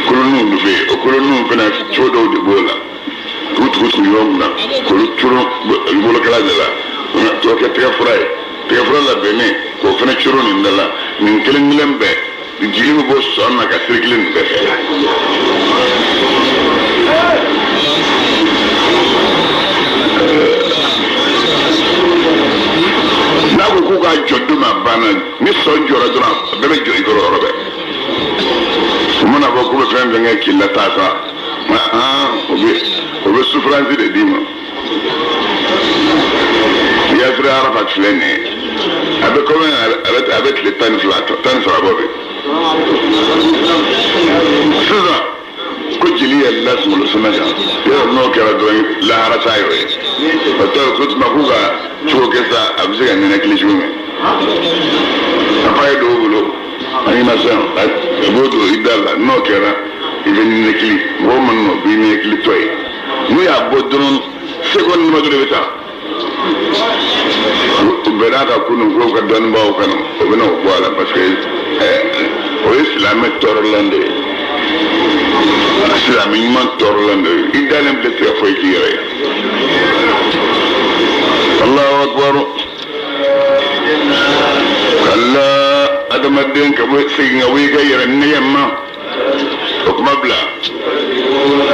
Speaker 1: kolonninw de bɛ yen. O kolonninw fana, cogo dɔw de b'o la k'u tugu tugu ɲɔgɔn kunna, k'olu coron bolokala de la, k'o kɛ tɛgɛfura ye, tɛgɛfura labɛnnen k'o fana coron nin da la. Nin kelen kelen bɛɛ, jigi bɛ bɔ sɔn na ka sirikili nin bɛɛ fɛ. N'a ko k'u k'a jɔ don min, a banna. Ni sɔn jɔra dɔrɔn, a bɛɛ bɛ jɔ i kɔrɔ yɔrɔ bɛɛ. U mana fɔ k'u bɛ fɛn fɛn kɛ k'i lataa sa, o bɛ souffrance de d'i ma. Yasir Arafat filɛ nin ye, a bɛ komi a bɛ tile 12, 13 bɔ bi sisan. Ko jeli yɛlɛla kunkolo sɛmɛ kan yɔrɔ, n'o kɛra dɔrɔn, lahara t'a yɔrɔ ye. O tɔ ko tuma k'u ka cogo kɛ sa, a bɛ se ka nɛnɛkili cogo min. A fa ye dɔw bolo animation, a b'o don i da la. N'o kɛra, i bɛ nɛnɛkili. Mɔgɔ ma nɔ b'i nɛnɛkili tɔ ye. N'u y'a bɔ dɔrɔn, seconde dama dɔrɔn i bɛ taa. U bɛɛ n'a ka kunun k'o ka dɔnnibaaw kanu, o bɛna o bɔ a la, parce que o ye silamɛ tɔɔrɔlan de ye, silamɛ ɲuman tɔɔrɔlan de ye. I dalen tɛ se ka foyi k'i yɛrɛ ye. Allahu akbar. Kala adamaden ka bɔ segin ka bɔ i ka yɛrɛ nɛgɛ ma, o kuma bila.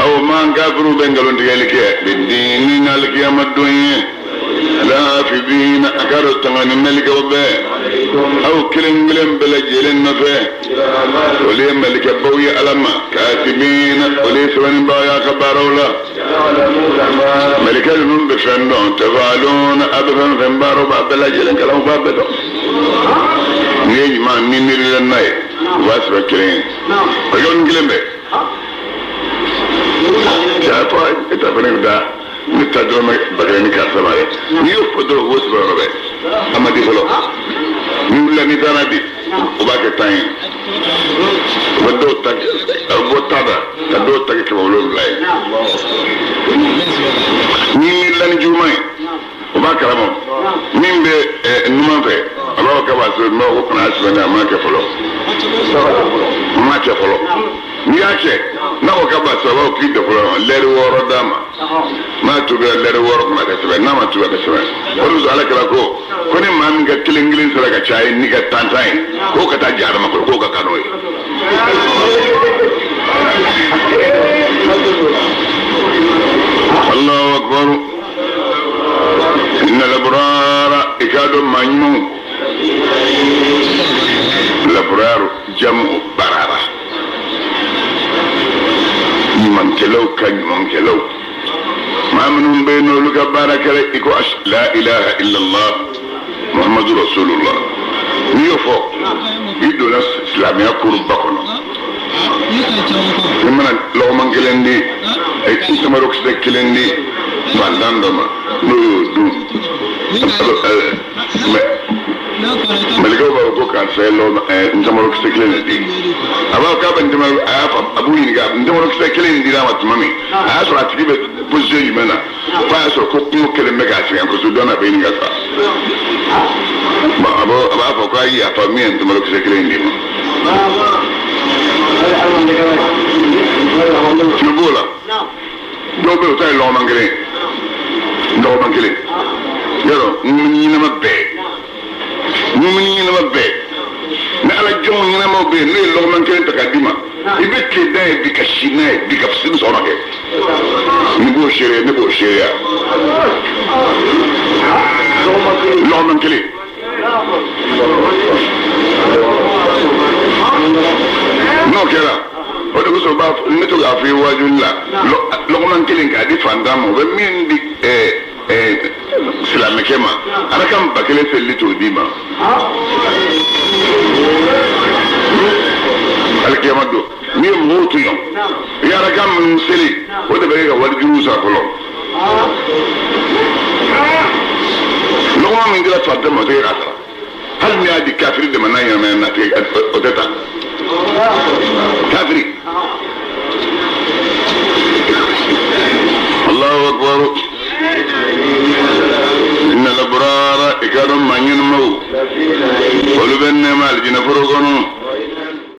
Speaker 1: Aw man kafiru bɛ nkalon tigɛli kɛ bidini n'alikiyama don ye. Lafibina, a ka dɔn tanga ni mɛlikɛw bɛɛ aw kelen kelen bɛɛ lajɛlen nɔfɛ, olu ye mɛlikɛbaw ye Ala ma. Katibina, olu ye sɛbɛnnibaw y'a ka baaraw la. Mɛlikɛ ninnu bɛ fɛn dɔn. Tafaluna, a bɛ fɛn fɛn baaraw b'a bɛɛ lajɛlen kalan, u b'a bɛɛ dɔn. N'i ye ɲuman ni miirila n'a ye, u b'a sɛbɛn kelen ye, o yɔrɔnin kelen bɛɛ. Cɛ fɔ e ta fana bɛ taa ne ta dɔrɔn ba kelen ni karisa ma dɛ. N'i y'o fɔ dɔrɔn, u b'o sɛbɛn yɔrɔ bɛɛ. A ma di fɔlɔ. N'i wulila, n'i taara bi, o b'a kɛ 10 ye. U bɛ dɔw ta, a bɛ bɔ ta da ka dɔw ta kɛ 700 ye. N'i miirila ni juguman ye, o b'a kalama. Min bɛ numan fɛ, a b'a fɔ k'a b'a sɛbɛn. N b'a fɔ ko kana sɛbɛn dɛ, a m'a kɛ fɔlɔ, a m'a kɛ fɔlɔ. N'i y'a kɛ, n'a ko k'a b'a sɛbɛn, a b'a fɔ k'i dɔ fɔlɔ lɛri 6 d'a ma. N'a tubira lɛri 6 kɔnɔ, a ka sɛbɛn. N'a ma tubi, a ka sɛbɛn. O de kosɔn Ala kɛra ko ni maa min ka kelen kelen sara ka caya n'i ka tan tan ye, k'o ka taa jahanama kɔnɔ, k'o ka kan n'o ye. Allahu akbar. Inna labrara, i k'a dɔn maa ɲumanw. Labraru jamu barara, ɲumankɛlaw ka ɲumankɛlaw, maa minnu bɛ yen n'olu ka baara kɛra i ko la ilaha illallah Muhammadu rasulullah. N'i y'o fɔ, i donna silamɛya kuruba kɔnɔ. I mana lɔgɔman kelen di, tamarokisɛ kelen di fantan dɔ ma, n'o y'o dun, malikɛw b'a fɔ ko karisa ye ntamarokisɛ kelen de di. A b'a fɔ k'a bɛ ntamaro, a y'a fɔ, a b'u ɲininka ntamarokisɛ kelen in dira a ma tuma min, a y'a sɔrɔ a tigi bɛ position jumɛn na? F'a y'a sɔrɔ ko kungo kelen bɛ k'a sɛgɛn kosɛbɛ, dɔn a bɛ ɲini ka sa. Bon, a b'a fɔ k'a ye yafa min ye ntamarokisɛ kelen in d'i ma. Tulo b'o la. Dɔw bɛ yen, o ta ye lɔgɔman kelen, lɔgɔman kelen. Yɔrɔ mumini ɲɛnama bɛɛ, mumini ɲɛnama bɛɛ ni ala jɔnw ɲɛnamaw bɛ yen, n'o ye lɔgɔman kelen ta k'a d'i ma, i bɛ tile n'a ye bi ka si n'a ye bi ka sini sɔgɔma kɛ. Ni b'o seereya, ne b'o seereya. Lɔgɔman kelen. N'o kɛra, o de kosɔn b'a ne to k'a fɔ i ye waajuli la, lɔgɔman kelen k'a di fantan ma, o bɛ min di silamɛkɛ ma, arakan 1000 selili t'o d'i ma alikiyama don. N'i ye mɔgɔw tɔɲɔ, i ye arakan minnu seli, o de bɛ kɛ ka walijuruw sara fɔlɔ. Lɔgɔman min dira fantan ma, o tɛ kɛ k'a sara. Hali n'i y'a di kafiri de ma, n'a ɲɛnamaya na, a tɛ